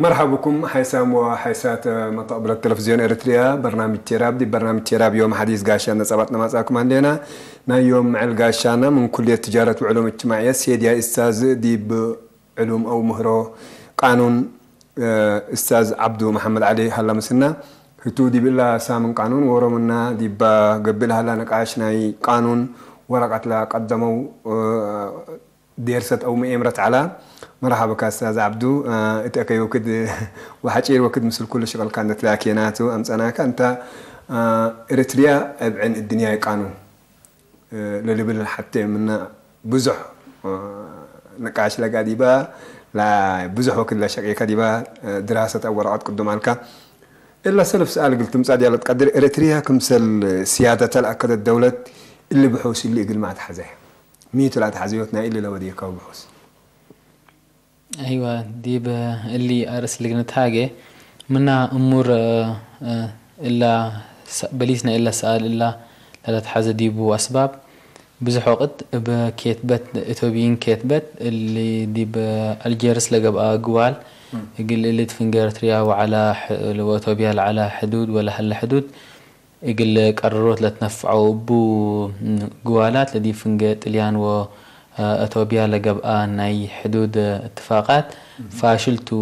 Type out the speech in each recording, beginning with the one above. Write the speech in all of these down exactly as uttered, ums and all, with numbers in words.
መርሐብኩም ሓይሳም ወሓይሳት መተቅብለት ተለፍዝዮን ኤረትርያ፣ በርናምጅ ቴራብ። ዲብ በርናምጅ ቴራብ ዮም ሐዲስ ጋሻነ ጸባጥነ ማጽአኩም ሀሌና። ናይ ዮም ምዕል ጋሻነ ምን ኩልየት ትጃረት ወዕሉም እጅትማዕየት ሴድያይ እስታዝ ዲብ ዕሉም አው ምህሮ ቃኑን፣ እ፣ እስታዝ ዐብዱ መሐመድ ዐሊ ሀለ ምስልና። ህቱ ዲብ እላ ሳምን ቃኑን ዎሮምና ዲባ ገብእ ለሀላ ንቃሽ ናይ ቃኑን ወረቀት ለቀደመው፣ እ፣ ዴርሰት አው መኤምረት ዐላ። መርሐበካ እስታዝ ዐብዱ፣ እ፣ እት አከይ ወክድ ወሐጪር ወክድ ምስል ኩሉ ሽቅልካ እንደ ትላኬናቱ አምጸናከ። እንተ፣ እ፣ ኤረትርያ እብ ዕን እድንያይ ቃኑን ለልብል ሐቴ ምነ ብዙሕ ንቃሽ ለጋ ዲበ፣ ብዙሕ ወክድ ለሸቄከ ዲበ ድራሰት አው ወረቀት ቅዱም አልከ። እለ ሰልፍ ሰኣል እግል ትምጻእ ዲያ ለትቀድር፣ ኤረትርያ ክምሰል ስያደተ ለአከደት ደውለት እሊ ብሑስ እሊ እግልሚ አትሐዜ? ሚ ቱ ለአትሐዘዮት ናይ እሊ ለወዴከው ብሑስ? አይወ፣ ዲብ እሊ አርእስ ልግንትሃጌ ምና እሙር፣ እ፣ እላ ሰ-፣ በሊስ ናይ እለ ሰኣል እላ ለለትሐዘ ዲቡ አስባብ፣ ብዙሕ ወቅት እብ ኬትበት፣ እቶብይን ኬትበት እሊ ዲብ አልጀርስ ለገብአ ግዋል፣ እግል እሊ ትፍንጌ ኤረትርያ ወዐላ ሕ-፣ ወእቶብያ ለዐላ ሕዱድ ወለሀለ ሕዱድ፣ እግል ቀረሮት ለትነፍዐው እቡ ግዋላት፣ ለዲብ ፍንጌ ጥልያን ወእቶብያ ለገብአ ናይ ሕዱድ እትፋቃት ፋሽል ቱ፣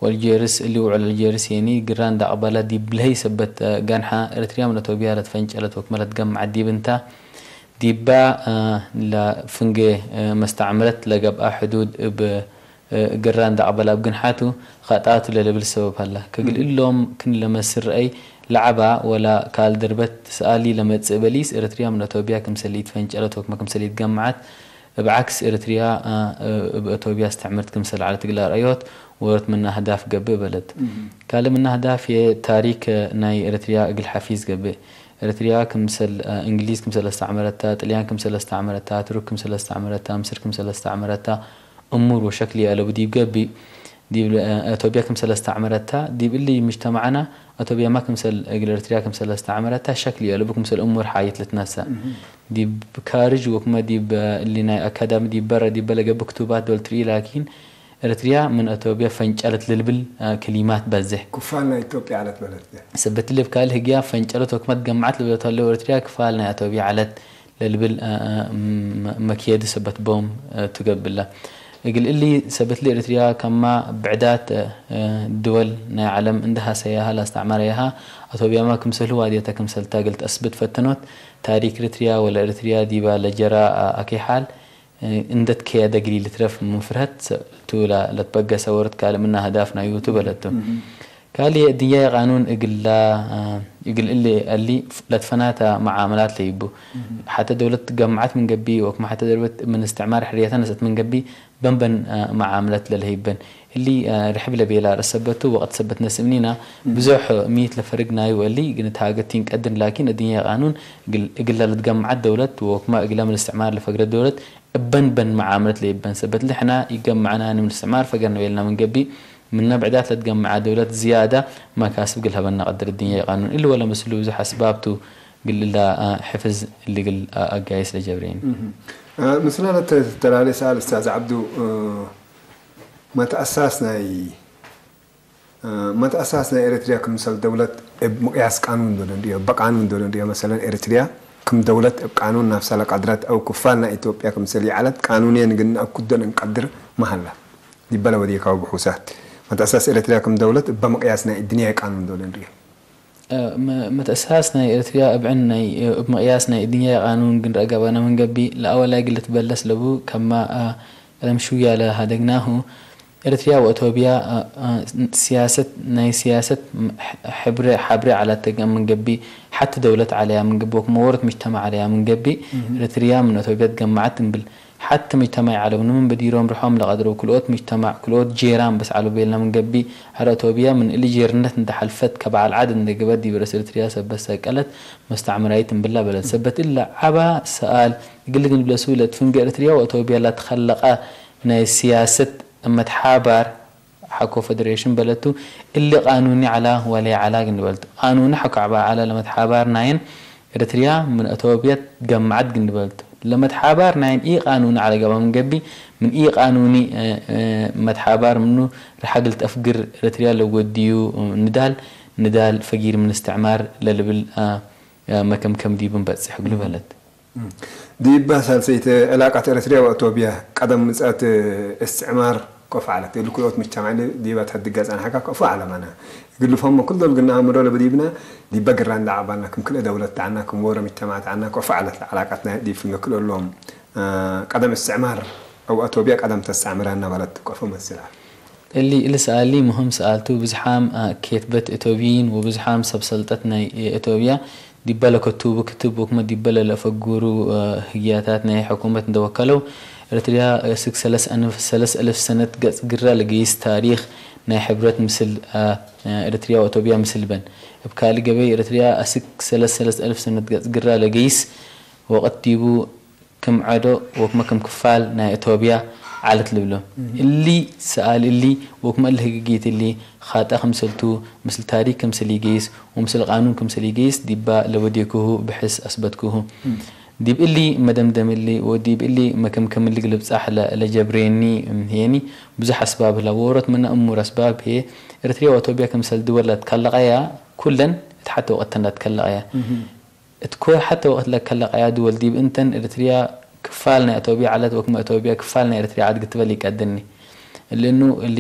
ወአልጀርስ እሊ ውዑል አልጀርስ የኒ ግራንድ አቅበላ ዲብ ለህይ ሰበት ገንሐ፣ ኤረትርያ ምን እቶብያ ለትፈንጨለት ወክመ ለትገመዐት ዲብ እንተ፣ ዲባ ለፍንጌ መስተዕምረት ለገብአ ሕዱድ እብ እ፣ ግራንድ አቅበላ እብ ግንሓቱ ኸጣቱ ለልብል ሰበብ ሀላ። ከእግል እሎም ክን ለመስል ረአይ ለዐባ ወላ ካል ድርበት ሰኣሊ ለመጽእ በሊስ፣ ኤረትርያ ምን አቶብያ ክምሰል ኢትፈንጨለት ወክመ ክምሰል ኢትገመዐት፣ እብ ዐክስ ኤረትርያ፣ እ፣ እብ አቶብያ እስትዕምርት ክምሰል ዐለት እግል አርአዮት ዎሮት ምነ አህዳፍ ገብእ በለት። ካልእ ምነ አህዳፍ የታሪክ ናይ ኤረትርያ እግል ሐፊዝ ገብእ። ኤረትርያ ክምሰል፣ እ፣ እንግሊዝ ክምሰል አስተዕመረታ፣ ጥልያን ክምሰል አስተዕመረታ፣ ትሩክ ክምሰል አስተዕመረታ፣ ምስር ክምሰል አስተዕመረታ፣ እሙር ወሸክል ይአለቡ ዲብ ገብእ፣ ዲብ፣ እ፣ አቶብያ ክምሰል አስተዕመረታ፣ ዲብ እሊ ምጅተማዕና አቶብያማ ክምሰል እግል ኤረትርያ ክምሰል አስተዕመረታ ሸክል ይአለቡ ክምሰል እሙር ሓየት ልትነሰእ። ዲብ ካርጅ ወክመ ዲብ እሊ ናይ አካዳሚ ዲብ በረ ዲበ ለገብእ ክቱባት ዶል ትርኢ፣ ላኪን ኤረትርያ ምን አቶብያ ፈንጨለት ለልብል፣ እ፣ ክሊማት በዝሕ። ክፋል ናይ ኢትዮጵያ ዐለት በለት። ሰበት እሊ እብ ካልእ ህግያ ፈንጨለት ወክመ ትገመዐት ልብለቱ ሀለው፣ ኤረትርያ ክፋል ናይ አቶብያ ዐለት ለልብል፣ እ፣ እ፣ መ-፣ መክየዲ ሰበት ቦም፣ እ፣ ቱ ገብእ። እግል እሊ ሰበት ለኤረትርያ ከማ ብዕዳት፣ እ፣ ድወል ናይ ዐለም እንዴ ሐሰያሃ ለአስተዕመረያሃ፣ አቶብያመ ክምሰልሁ ዋድየተ ክምሰልታ እግል ተአስብት ፈተኖት። ታሪክ ኤረትርያ ወለኤረትርያ ዲባ ለጀራ፣ እ፣ አኬ ሐል፣ እ፣ እንዴ ትከየደ እግል ኢልትረፍ ምን ፍርሀት ቱ ለ-፣ ለትበገሰ ዎሮት ካልእ ምነ አህዳፍ ናዩ ቱ በለቱ። ካልእ የእድንያይ ቃኑን እግላ፣ እግል እሊ እሊ ለትፈናተ መዓመላት ለይቡ። ሐተ ደውለት ገምዐት ምን ገብእ ወክመ ሐተ ደውለት ምን እስትዕማር ሕርየተ ነስአት ምን ገብእ በንበን መዓመለት ለልሀይበን። እሊ ርሕብ ለቤላ ርእስ ሰበት ቱ ወቅት ሰበት ነስእምኒና ብዙሕ ሚት ለፈርግ ናዩ እሊ ግንትሃገ ቲንቀድን ላኪን እድንያይ ቃኑን እግል፣ እግላ ለትገምዐት ደውለት ወክመ እግላ ምን እስትዕማር ለፈግረት ደውለት እበን በን መዓመለት ለይበን ሰበት ለሕና ኢገምዐናኒ ምን እስትዕማር ፈገርነ ቤልና ምን ገብእ፣ ምነ ብዕዳት ለትገምዐ ደውለት ዝያደ መካስብ እግል ሀበነ ቀድር እድንያይ ቃኑን እሊ ወለ ምስሉ ብዙሕ አስባብ ቱ እግል እላ ሕፍዝ እሊ እግል አጋይስ ለጀብሬኒ። እህ። ምስለ ለተተላሌ ሰኣል እስታዝ ዐብዱ፣ መትአሳስ ናይ መትአሳስ ናይ ኤረትርያ ክምሰል ደውለት እብ ምቅያስ ቃኑን ዶል እንርእዮ፣ እበ ቃኑን ዶል እንርእዮ። መሰለን ኤረትርያ ክም ደውለት እብ ቃኑን ናፍሳ ለቀድረት አው ክፋል ናይ ኢትዮጵያ ክምሰል ይዐለት ቃኑንየን እግል ነአኩዶ ለእንቀድር መሀላ። ዲበ ለወዴካሁ ብሑሳት፣ መትአሳስ ኤረትርያ ክም ደውለት እበ ምቅያስ ናይ እድንያይ ቃኑን ዶል እንርእዮ። እ፣ መ-፣ መትአሳስ ናይ ኤረትርያ እብ ዕን ናይ፣ እብ ምቅያስ ናይ እድንያይ ቃኑን እግል ንርአ ገብአነ ምን ገብእ፣ ለአወላይ እግል ልትበለስ ለቡ ከማ፣ እ፣ ቀደም ሽውያ ለሀደግናሁ፣ ኤረትርያ ወአቶብያ፣ እ፣ እ፣ ስያሰት፣ ናይ ስያሰት ሕ-፣ ሕብረ፣ ሐብሬ ዐለት ምን ገብእ፣ ሐቲ ደውለት ዐለያ ምን ገብእ ወክመ ዎሮት ሙጅተማዕ ዐለያ ምን ገብእ፣ እህ። ኤረትርያ ምን አቶብያ ትገመዐት እምብል ሐቲ ሙጅተማዕ ዐለው። ንምን በዲሮም ርሖም ለቀድረው ክልኦት ሙጅተማዕ፣ ክልኦት ጄራን በስ ዐለው ቤልና ምን ገብእ፣ ሐረ አቶብያ ምን እሊ ጄርነት እንዴ ሐልፈት ከበዓል ዐድ እንዴ ገበት ዲብ ርእስ ኤረትርያ ሰበት ሰቀለት መስተዕምራይት እምብላ በለት። ሰበት እለ ዐባ ሰኣል እግል ልግንብለሱ ለትፍንጌ ኤረትርያ ወአቶብያ ለትከለቀ ናይ ስያሰት መትሓባር ሐቆ ፈደሬሽን በለቱ፣ እሊ ቃኑኒ ዐላ ወለይዐላ ግንበልቱ። ቃኑኒ ሐቆ ዐባ ዐላ ለመትሓባር ናይን ኤረትርያ ምን አቶብያ ትገመዐት ግንበልቱ። ለመትሓባር ናይን ኢቃኑኒ ዐለ ገብአ ምን ገብእ፣ ምን ኢቃኑኒ፣ እ፣ እ፣ መትሓባር ምኑ ርሐ እግል ተአፍግር ኤረትርያ ለወድዩ ንዳል፣ ንዳል ፈጊር ምን እስትዕማር ለልብል፣ አ፣ አ፣ መከምከም ዲቡ እንበጽሕ እግሉ በለት። ዲበ ሳልሰይት፣ ዕላቀት ኤረትርያ ወአቶብያ ቀደም ምጽአት እስትዕማር ከፎ ዐለት። እሊ ክልኦት ምጅተማዕ ዲበ ተህድገ ጸንሐከ ከፎ ዐለ። ማና እግል ልፈህሞ ክል ዶል ግና አምሮ ለበዲብነ ዲበ ግራ እንደ ዐባልና ክም ክልኤ ደውለት ተዐና፣ ክም ዎሮ ምጅተማዕ ተዐና ከፎ ዐለት ለዐላቀት ናይ ዲብ ፍንጌ ክልኦሎም፣ አ፣ ቀደም እስትዕማር አው አቶብያ ቀደም ተስተዕምረነ በለት ከፎ መስላ። እሊ፣ እሊ ሰኣሊ ምህም ሰኣልቱ፣ ብዝሓም፣ አ፣ ኬትበት እቶብይን ወብዝሓም ሰብ ሰልጠት ናይ እቶብያ ዲበ ለከቱቡ ክትብ ወክመ ዲበ ለለአፈግሩ፣ አ፣ ህግያታት ናይ ሕኩመት እንደ ወከለው፣ ኤረትርያ እስክ ሰለስ አንፍ-፣ ሰለስ አልፍ ሰነት ገጽ ግራ ለገይስ ታሪክ ናይ ሕብረት ምስል፣ አ፣ ኤረትርያ ወእቶብያ ምስል በን። እብ ካልእ ገበይ ኤረትርያ አስክ ሰለስ፣ ሰለስ አልፍ ሰነት ገጽ ግራ ለገይስ ወቅት ዲቡ ክም ዐዶ ወክመ ክም ክፋል ናይ እቶብያ ዐለት ልብሎ። እሊ ሰኣል እሊ ወክመ እሊ ህግጊት እሊ ኻጠ ክምሰልቱ፣ ምስል ታሪክ ክምሰል ኢገይስ ወምስል ቃኑን ክምሰል ኢገይስ ዲባ ለወዴክሁ ብሕስ አስበትክሁ። ዲብ እሊ መደምደም እሊ ወዲብ እሊ መከምከም እሊ እግል እብጻሕ ለ-፣ ለጀብሬኒ ህዬኒ ብዙሕ አስባብ ህላ። ዎሮት ምነ እሙር አስባብ ህዬ፣ ኤረትርያ ወአቶብያ ክምሰል ድወል ለትከለቀያ፣ ኩለን እት ሐተ ወቅት ተን ለትከለቀያ። እት ኮ-፣ ሐተ ወቅት ለከለቀያ ድወል ዲብ እንተን ኤረትርያ ክፋል ናይ አቶብያ ዐለት ወክመ አቶብያ ክፋል ናይ ኤረትርያ ዐድ ግትበል ኢቀድርኒ። እሊ እኑ እሊ፣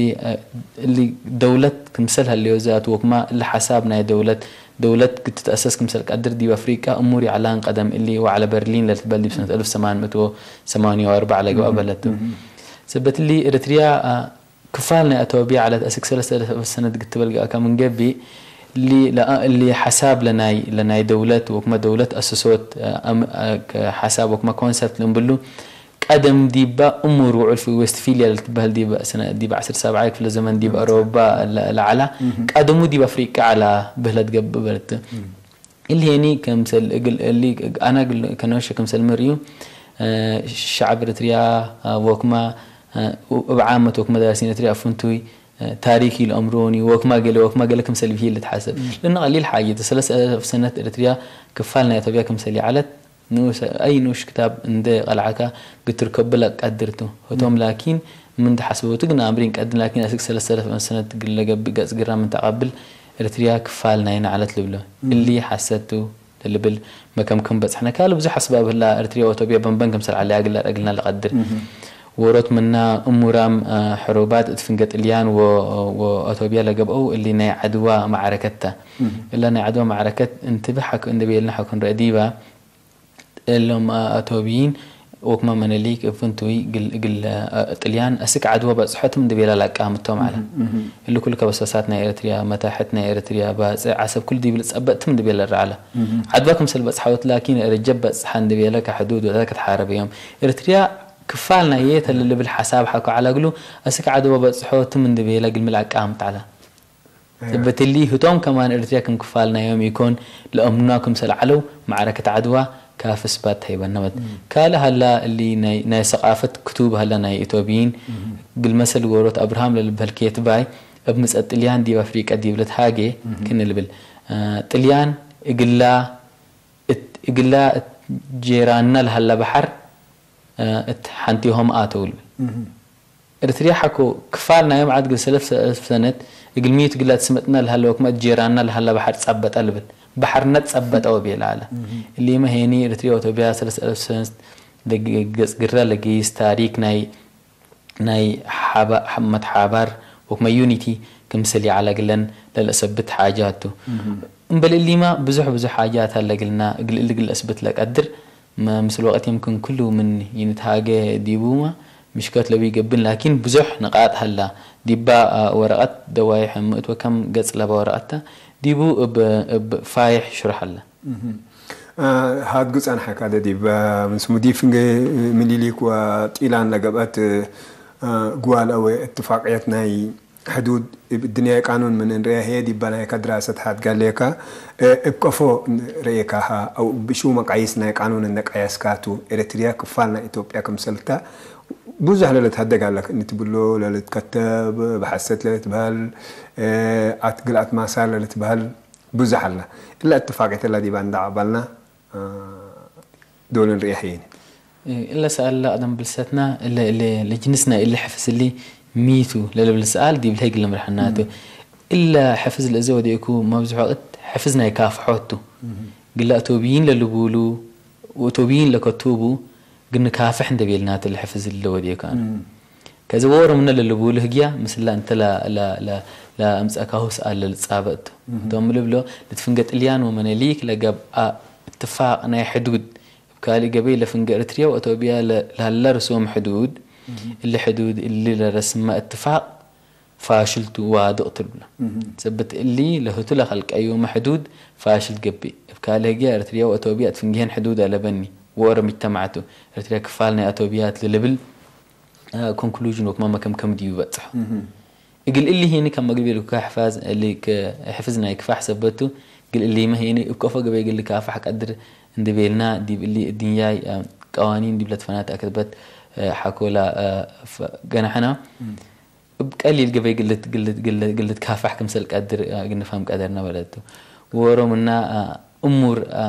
እሊ ደውለት ክምሰል ሀለዮ ዛቱ ወክማ እሊ ሐሳብ ናይ ደውለት፣ ደውለት ግትትአሰስ ክምሰል ቀድር ዲብ አፍሪቃ እሙር ይዐላን ቀደም እሊ ወዐለ በርሊን ለልትበል ዲብ ሰነት አልፍ ሰማን ምእት ወሰማንየ ወአርበዕ ለገብአ በለቱ። ሰበት እሊ ኤረትርያ፣ አ፣ ክፋል ናይ አቶብያ ዐለት አስክ ሰለስ አልፍ ሰነት ግትበል ገአከ ምን ገብእ፣ እሊ ለአ-፣ እሊ ሐሳብ ለናይ፣ ለናይ ደውለት ወክመ ደውለት አሰሶት፣ አም-፣ አ-፣ ከ-፣ ሐሳብ ወክመ ኮንሰፕት ልንብሉ፣ ቀደም ዲበ እሙር ውዑል ፊ ዌስትፊልያ ለልትበህል ዲበ ሰነ-፣ ዲበ ዐስር ሰብዓይ ክፍለ ዘመን ዲብ አሮባ ለ-፣ ለዐላ፣ ቀደሙ ዲብ አፍሪቃ ዐላ ብህለት ገብእ በለት። እሊ ሄኒ ክምሰል እግል እሊ አነ እግል ከኖሸ ክምሰል ምርእዩ፣ እ፣ ሸዕብ ኤረትርያ፣ እ፣ ወክማ፣ እ፣ እብ ዓመት ወክመ ደራሲን ኤረትርያ አፍንቱይ፣ እ፣ ታሪክ ኢለአምሮኒ ወክማ ገሌ ወክማ ገሌ ክምሰል ብሂል ልትሐሰብ። ለእነ ቀሊል ሓጀት፣ ሰለስ አልፍ ሰነት ኤረትርያ ክፋል ናይ አቶብያ ክምሰል ይዐለት፣ ንኡስ፣ አይ ንኡሽ ክታብ እንዴ ቀልዐካ ግትርከቡ ለቀድር ቱ። ህቶም ላኪን ምን ተሐስበው ቱ ግን አምሪን ቀድን ላኪን አስክ ሰለስ አልፍ ሰነት እግል ለገብእ ገጽ ግራ ምን ተቀብል ኤረትርያ ክፋል ናይነ ዐለት ልብሎ። እሊ ሐሰት ቱ ለልብል መከምከም በጽሕነ። ካልእ ብዙሕ አስባብ ህላ፣ ኤረትርያ ወአቶብያ በንበን ክምሰል ዐለያ እግል ለአረግልና ለቀድር። ዎሮት ምና እሙራም፣ አ፣ ሕሩባት እት ፍንጌ ጥልያን ወ-፣ ወአቶብያ ለገብአው እሊ ናይ ዐድዋ መዓረከት ተ። እለ ናይ ዐድዋ መዓረከት እንትብህ ሐክ እንዴ ቤልና ሐክ ንረአ ዲባ። እሎም አቶብይን ወክመ መነሊክ እብ ፍንቱይ እግል፣ እግል ጥልያን አስክ ዐድወ በጽሖ ትም እንዴ ቤላ ለአቃምቶም ዐለ። እሊ ኩሉ ከበሰሳት ናይ ኤረትርያ፣ መታሕት ናይ ኤረትርያ፣ ባጽዕ ዐሰብ ኩሉ ዲብ ልጸበጥ ትም እንዴ ቤላ ለረዐለ። ዐድወ ክምሰል በጽሐወት ላኪን ኤረጀብ በጽሐ እንዴ ቤለ ከሕዱድ ወዘተ ከትሓረበዮም። ኤረትርያ ክፋል ናዬ ተ ለልብል ሐሳብ ሐቆ ዐለ እግሉ፣ አስክ ዐድወ በጽሖ ትም እንዴ ቤለ እግል ምልአቃምት ዐለ። እብ እሊ ህቶም ከማን ኤረትርያ ክም ክፋል ናዮም ኢኮን ለአምኑና ክምሰል ዐለው፣ መዕረከት ዐድዋ ካፍ እስባት ተህይበነ በት። ካልእ ሀላ እሊ ናይ፣ ናይ ሰቃፈት ክቱብ ሀለ ናይ ኢቶብይን፣ እግል መሰል ዎሮት አብርሃም ለልበህል ኬትባይ እብ ምጸት ጥልያን ዲብ አፍሪቀ ዲብ ልትሃጌ ክእነ ልብል። አ፣ ጥልያን እግላ እት፣ እግላ እት ጄራንና ለሀለ በሐር፣ አ፣ እት ሐንቴሆም አተው ልብል። ኤረትርያ ሐቆ ክፋል ናዮም ዐድ እግል ሰለስ አልፍ ሰነት እግል ሚቱ እግላ ትስመጥና ለሀለ ወክመ እት ጄራንና ለሀለ በሐር ጸበጠ ልብል። በሐርነ ጸበጠ ወቤለ ዐለ። እሊመ ሄኒ ኤረትርያ ወኢትዮጵያ ሰለስ አልፍ ሰነት ለገጽ ግረ ለገይስ ታሪክ ናይ፣ ናይ ሐባ-፣ መትሓባር ወክመ ዩኒቲ ክምሰል ይዐለ እግለን ለለአሰብት ሓጃት ቱ። እምበል እሊመ ብዙሕ ብዙሕ ሓጃት ሀለ እግልና እግል እሊ እግል ለአስብት ለቀድር። መ-፣ ምስል ወቅት የምክን ክሉ ምን ኢንትሃጌ ዲቡመ ምሽከት ለቡ ኢገብን፣ ላኪን ብዙሕ ንቃጥ ሀላ። ዲባ፣ አ፣ ወረቀት ደዋይሕ ምእት ወከም ገጽ ለበ ወረቀት ተ፣ ዲቡ እብ፣ እብ ፋይሕ ሽሩሕ ሀለ። እህ። አ፣ ሃድጉ ጸንሐ ካለ ዲብ፣ ምን ስሙ ዲብ ፍንጌ ምኒሊክ ወጢላን ለገብአት፣ አ፣ ግዋል አወ እትፋቅየት ናይ ሕዱድ እብ እድንያይ ቃኑን ምን እንርኤ ህዬ፣ ዲበ ናይከ ድራሰት ሐት ጋሌከ፣ እ፣ እብ ቀፎ ርኤካሀ፣ አው እብ ሹ መቃይስ ናይ ቃኑን እንዴ ቀየስካ ቱ። ኤረትርያ ክፋል ናይ ኢትዮጵያ ክምሰልተ ብዙሕ ለልትሀደግ ሀለ፣ ንትብሎ ለልትከተብ፣ እብ ሐሰት ለልትበህል፣ እ፣ አት ግልአት ማሳል ለልትበህል ብዙሕ ሀለ። እለ እትፋቅየት እለ ዲበ እንዴ አቅበልና፣ እ፣ ዶል እንርኤ ህዬ። እለ ሰኣል ለአቅደም ብልሰትና፣ እለ፣ እለ፣ ለጅንስ ናይ እሊ ሕፍዝ እሊ ሚ ቱ ለልብል ሰኣል ዲብ ለሀይ እግል ንምርሐና ቱ። እም። እለ ሕፍዝ ለእዘ ወዴኩ መብዝሕ ወቅት ሕፍዝ ናይ ካፍሖት ቱ። እም። ግላ እቶብይን ለልቡሉ ወእቶብይን ለከቱቡ እግል ንካፍሕ እንዴ ቤልናቱ ለሕፍዝ እሊ ለወዴኩ አነ። እም። ከዚ ዎሮ ምነ ለልቡሉ ህግያ ምስላ እንተ ለ-፣ ለ-፣ ለ-፣ ለአምጸእካሁ ሰኣል ለልጻበጥ ቱ። እም። ቶም ልብሎ፣ ለትፍንገ ጥልያን ወመነሊክ ለገብአ እትፋቅ ናይ ሕዱድ እብ ካልእ ገበይ ለፍንገ ኤረትርያ ወአቶብያ ለ-፣ ለሀለ ርሱም ሕዱድ፣ እህ። እሊ ሕዱድ እሊ ለረስመ እትፋቅ ፋሽል ቱ ዋድቅ ቱ ልብሎ። እህ። ሰበት እሊ ለህቱ ለከልቀዩመ ሕዱድ ፋሽል ገብእ። እብ ካልእ ህግየ ኤረትርያ ወአቶብያ እት ፍንጌሀን ሕዱድ አለበኒ ወኦሮ ምጅተማዕ ቱ። ኤረትርያ ክፋል ናይ አቶብያ ቱ ለልብል አ፣ ኮንክሉዥን ወክማ መከምከም ዲቡ በጽሖ። እህ። እግል እሊ ሄኒ ከመ እግል ቤልኩካ ሕፋዝ እሊ ከ-፣ ሕፍዝ ናይ ክፋሕ ሰበት ቱ፣ እግል እሊመ ሄኒ እብ ከፎ ገበይ እግል ልካፋሕ ቀድር እንዴ ቤልና፣ ዲብ እሊ እድንያይ፣ አ፣ ቀዋኒን ዲብ ለትፈናተ አክትበት፣ አ፣ ሐኮላ፣ አ፣ ፈ-፣ ገናሕና፣ እም። እብ ቀሊል ገበይ እግል ልት-፣ እግል ልት-፣ እግል ልት-፣ እግል ልትካፋሕ ክምሰል ቀድር፣ አ፣ እግል ንፍሀም ቀደርነ በለት ቱ። ወሮ ምና፣ አ፣ እሙር፣ አ፣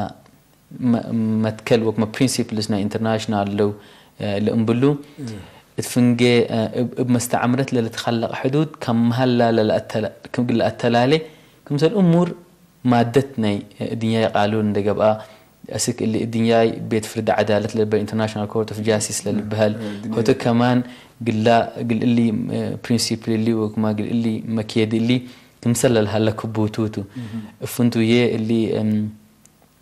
መ-፣ መትከል ወክመ ፕሪንሲፕልስ ናይ ኢንተርናሽናል ለው፣ እ፣ ለእምብሉ፣ እም። እት ፍንጌ፣ እ፣ እብ፣ እብ መስተዕምረት ለልትከለቅ ሕዱድ ከም መሀላ ለለአተላ-፣ ክም ለአተላሌ፣ ክምሰል እሙር ማደት ናይ፣ እ፣ እድንያይ ቃሉን እንደ ገብአ፣ አስክ እሊ እድንያይ ቤት ፍርድ ዐዳለት ለልበ ኢንተርናሽናል ኮርት ኦፍ ጃስቲስ ለልበሀል፣ እ፣ እድንያይ ሆተ ከማን ግላ፣ ግል እሊ፣ እ፣ ፕሪንሲፕል እሊ ወክማ ግል እሊ መክየድ እሊ ክምሰል ለልሀለ ክቡቱ ቱ። እም። እፍንቱዬ እሊ፣ እም፣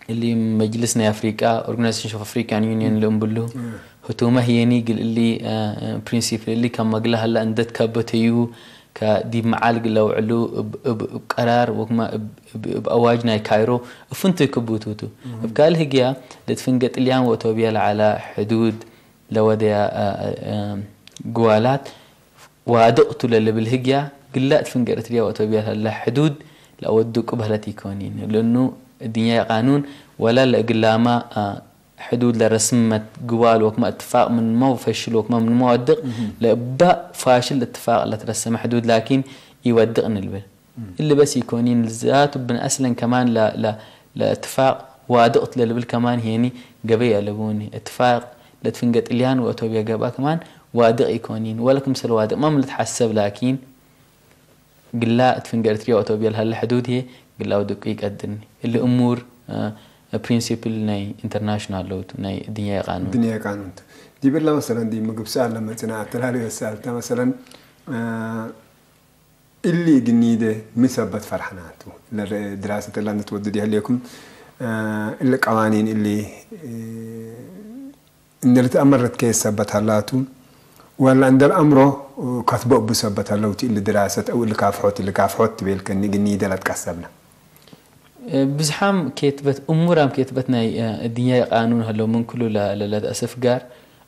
እሊ መጅልስ ናይ አፍሪቃ፣ ኦርጋናይዜሽን ኦፍ አፍሪካን ዩኒየን እም። ለእምብሉ፣ እም። ህቱመ ህዬኒ እግል እሊ፣ አ፣ አ፣ ፕሪንሲፕል እሊ ከም መግለ ሀላ እንደ ትከበተዩ፣ ከዲብ መዓል እግል ለአውዕሉ እብ፣ እብ፣ እብ ቀራር ወክማ እብ፣ እብ፣ እብ አዋጅ ናይ ካይሮ እፍንቱ ክቡቱ ቱ። እም። እብ ካልእ ህግያ፣ ለትፍንገ ጥልያን ወአቶብያ ለዐላ ሕዱድ ለወደያ፣ አ፣ አ፣ አ፣ ግዋላት፣ ዋድቅ ቱ ለልብል ህግያ፣ ግላእ እት ፍንጌ ኤረትርያ ወአቶብያ ለሀለ ሕዱድ ለአወድቁ በህለት ኢኮኒን። ለእኑ እድንያይ ቃኑን ወላ ለእግላማ፣ አ፣ ሕዱድ ለረስመት ግዋል ወክመ እትፋቅ ምንመ ወፈሽል ወክመ ምንመ ወድቅ፣ እህ። ለእበ ፋሽል እትፋቅ ለትረሰመ ሕዱድ ላኪን ኢወድቅ እንልብል። እም። እሊ በስ ኢኮኒን፣ ዛቱ ብን አስለን ከማን ለ-፣ ለ-፣ ለእትፋቅ ዋድቅ ቱ ለልብል ከማን ሄኒ ገበይ አለቡኒ። እትፋቅ ለትፍንገ ጥልያን ወአቶብያ ገብአ ከማን ዋድቅ ኢኮኒን። ወለ ክምሰል ዋድቅ ማም ልትሐሰብ፣ ላኪን ግላ እት ፍንገ ኤረትርያ ወአቶብያ ለሀለ ሕዱድ ህዬ ግላ ወድቁ ኢቀድርኒ። እሊ እሙር፣ አ፣ ፕሪንሲፕል ናይ ኢንተርናሽናል ለውቱ፣ ናይ ድንያይ ቃኑን። ድንያይ ቃኑን ቱ። ዲብ እለ መሰለን ዲብ ምግብ ሰኣል ለመጽእና፣ አተላልዮ ሰኣልተ መሰለን፣ አ፣ እሊ እግል ኒዴ ሚ ሰበት ፈርሐናቱ? ለድራሰት እለ እንደ ትወድድ ይሀሌኩም፣ እ፣ እሊ ቀዋኒን እሊ፣ እ፣ እንደ ልትአመረት ከየት ሰበት ሀላቱ? ወላ እንደ ለአምሮ ከትቦ እቡ ሰበት ሀለውቲ እሊ ድራሰት አው እሊ ካፍሖት፣ እሊ ካፍሖት ትቤልከኒ እግል ኒዴ ለትቀሰብነ? ብዝሓም ኬትበት፣ እሙራም ኬትበት ናይ፣ እ፣ እድንያይ ቃኑን ሀለው፣ ምን ክሉ ለ-፣ ለ-፣ ለተአሰፍ ጋር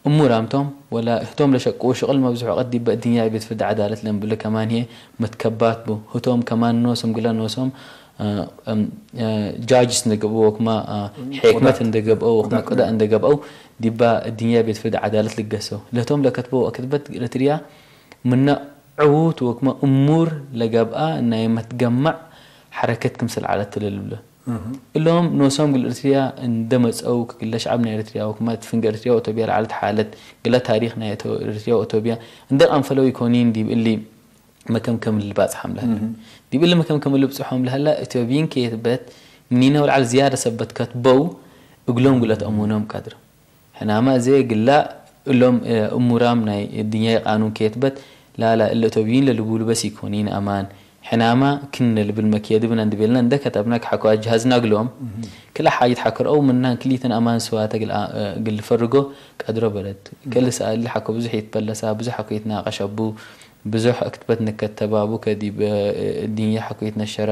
እሙራም ቶም፣ ወላ ህቶም ለሸቅዎ ሽቅል መብዝሕ ወቀት ዲበ እድንያይ ቤት ፍርድ ዐዳለት ለእምብለ ከማን ህዬ መትከባት ቡ። ህቶም ከማን ኖስም ግለ ኖሶም፣ እ፣ እም፣ እ፣ ጃጅስ እንደ ገብአው ወክማ፣ እ፣ ሔክመት ቁዳት። እንደ ገብአው ወክማ ቁዳት ቅዳእ እንደ ገብአው ዲባ እድንያይ ቤት ፍርድ ዐዳለት ልገሰው። ለህቶም ለከትበው ወክትበት ለትርያ ምነ ዕዉት ወክመ እሙር ለገብአ ናይ መትገመዕ ሐረከት ክምሰል ዐለት ቱ ለልብሎ። እህ። እሎም ኖሶም እግል ኤረትርያ እንደ መጽአው፣ ከግለ ሸዐብ ናይ ኤረትርያ ወክመ እት ፍንጌ ኤረትርያ ወአቶብያ ለዐለት ሓለት፣ ግለ ታሪክ ናይ ኤረትርያ ወአቶብያ እንደ ቀንፈለው ኢኮኒን ዲብ እሊ መከምከም ልባጽሓም ለሀለ። እህ። ዲብ እሊ መከምከም ልብጽሖም ለሀለ፣ አቶብይን ኬትበት ምኒነ ወለዐል ዝያደ ሰበት ከትበው እግሎም እግል አትአሙኖም ቀድር። ሕናመ እዜ ግላ እሎም፣ እ፣ እሙራም ናይ ድንያይ ቃኑን ኬትበት፣ ላላ እለ አቶብይን ለልቡሉ በስ ኢኮኒን አማን። ሕናመ ክነ ልብል መክየድብነ እንዴ ቤልና እንዴ ከተብነ ከሐኮ አጅሀዝነ እግሎም፣ እህ። ክልኤ ሓጅት ሐክር አው ምናን ክሊተን አማን ስዋተ እግል አ-፣ እ፣ እግል ልፈርጎ ቀድሮ በለት። እህ። ክል ሰኣል ሐኮ ብዙሕ ይትበለሳ፣ ብዙሕ ሐኮ ይትናቀሽ አቡ፣ ብዙሕ እክትበት ንከተብ አቡ ከዲብ፣ እ፣ ድንያ ሐኮ ይትነሸራ።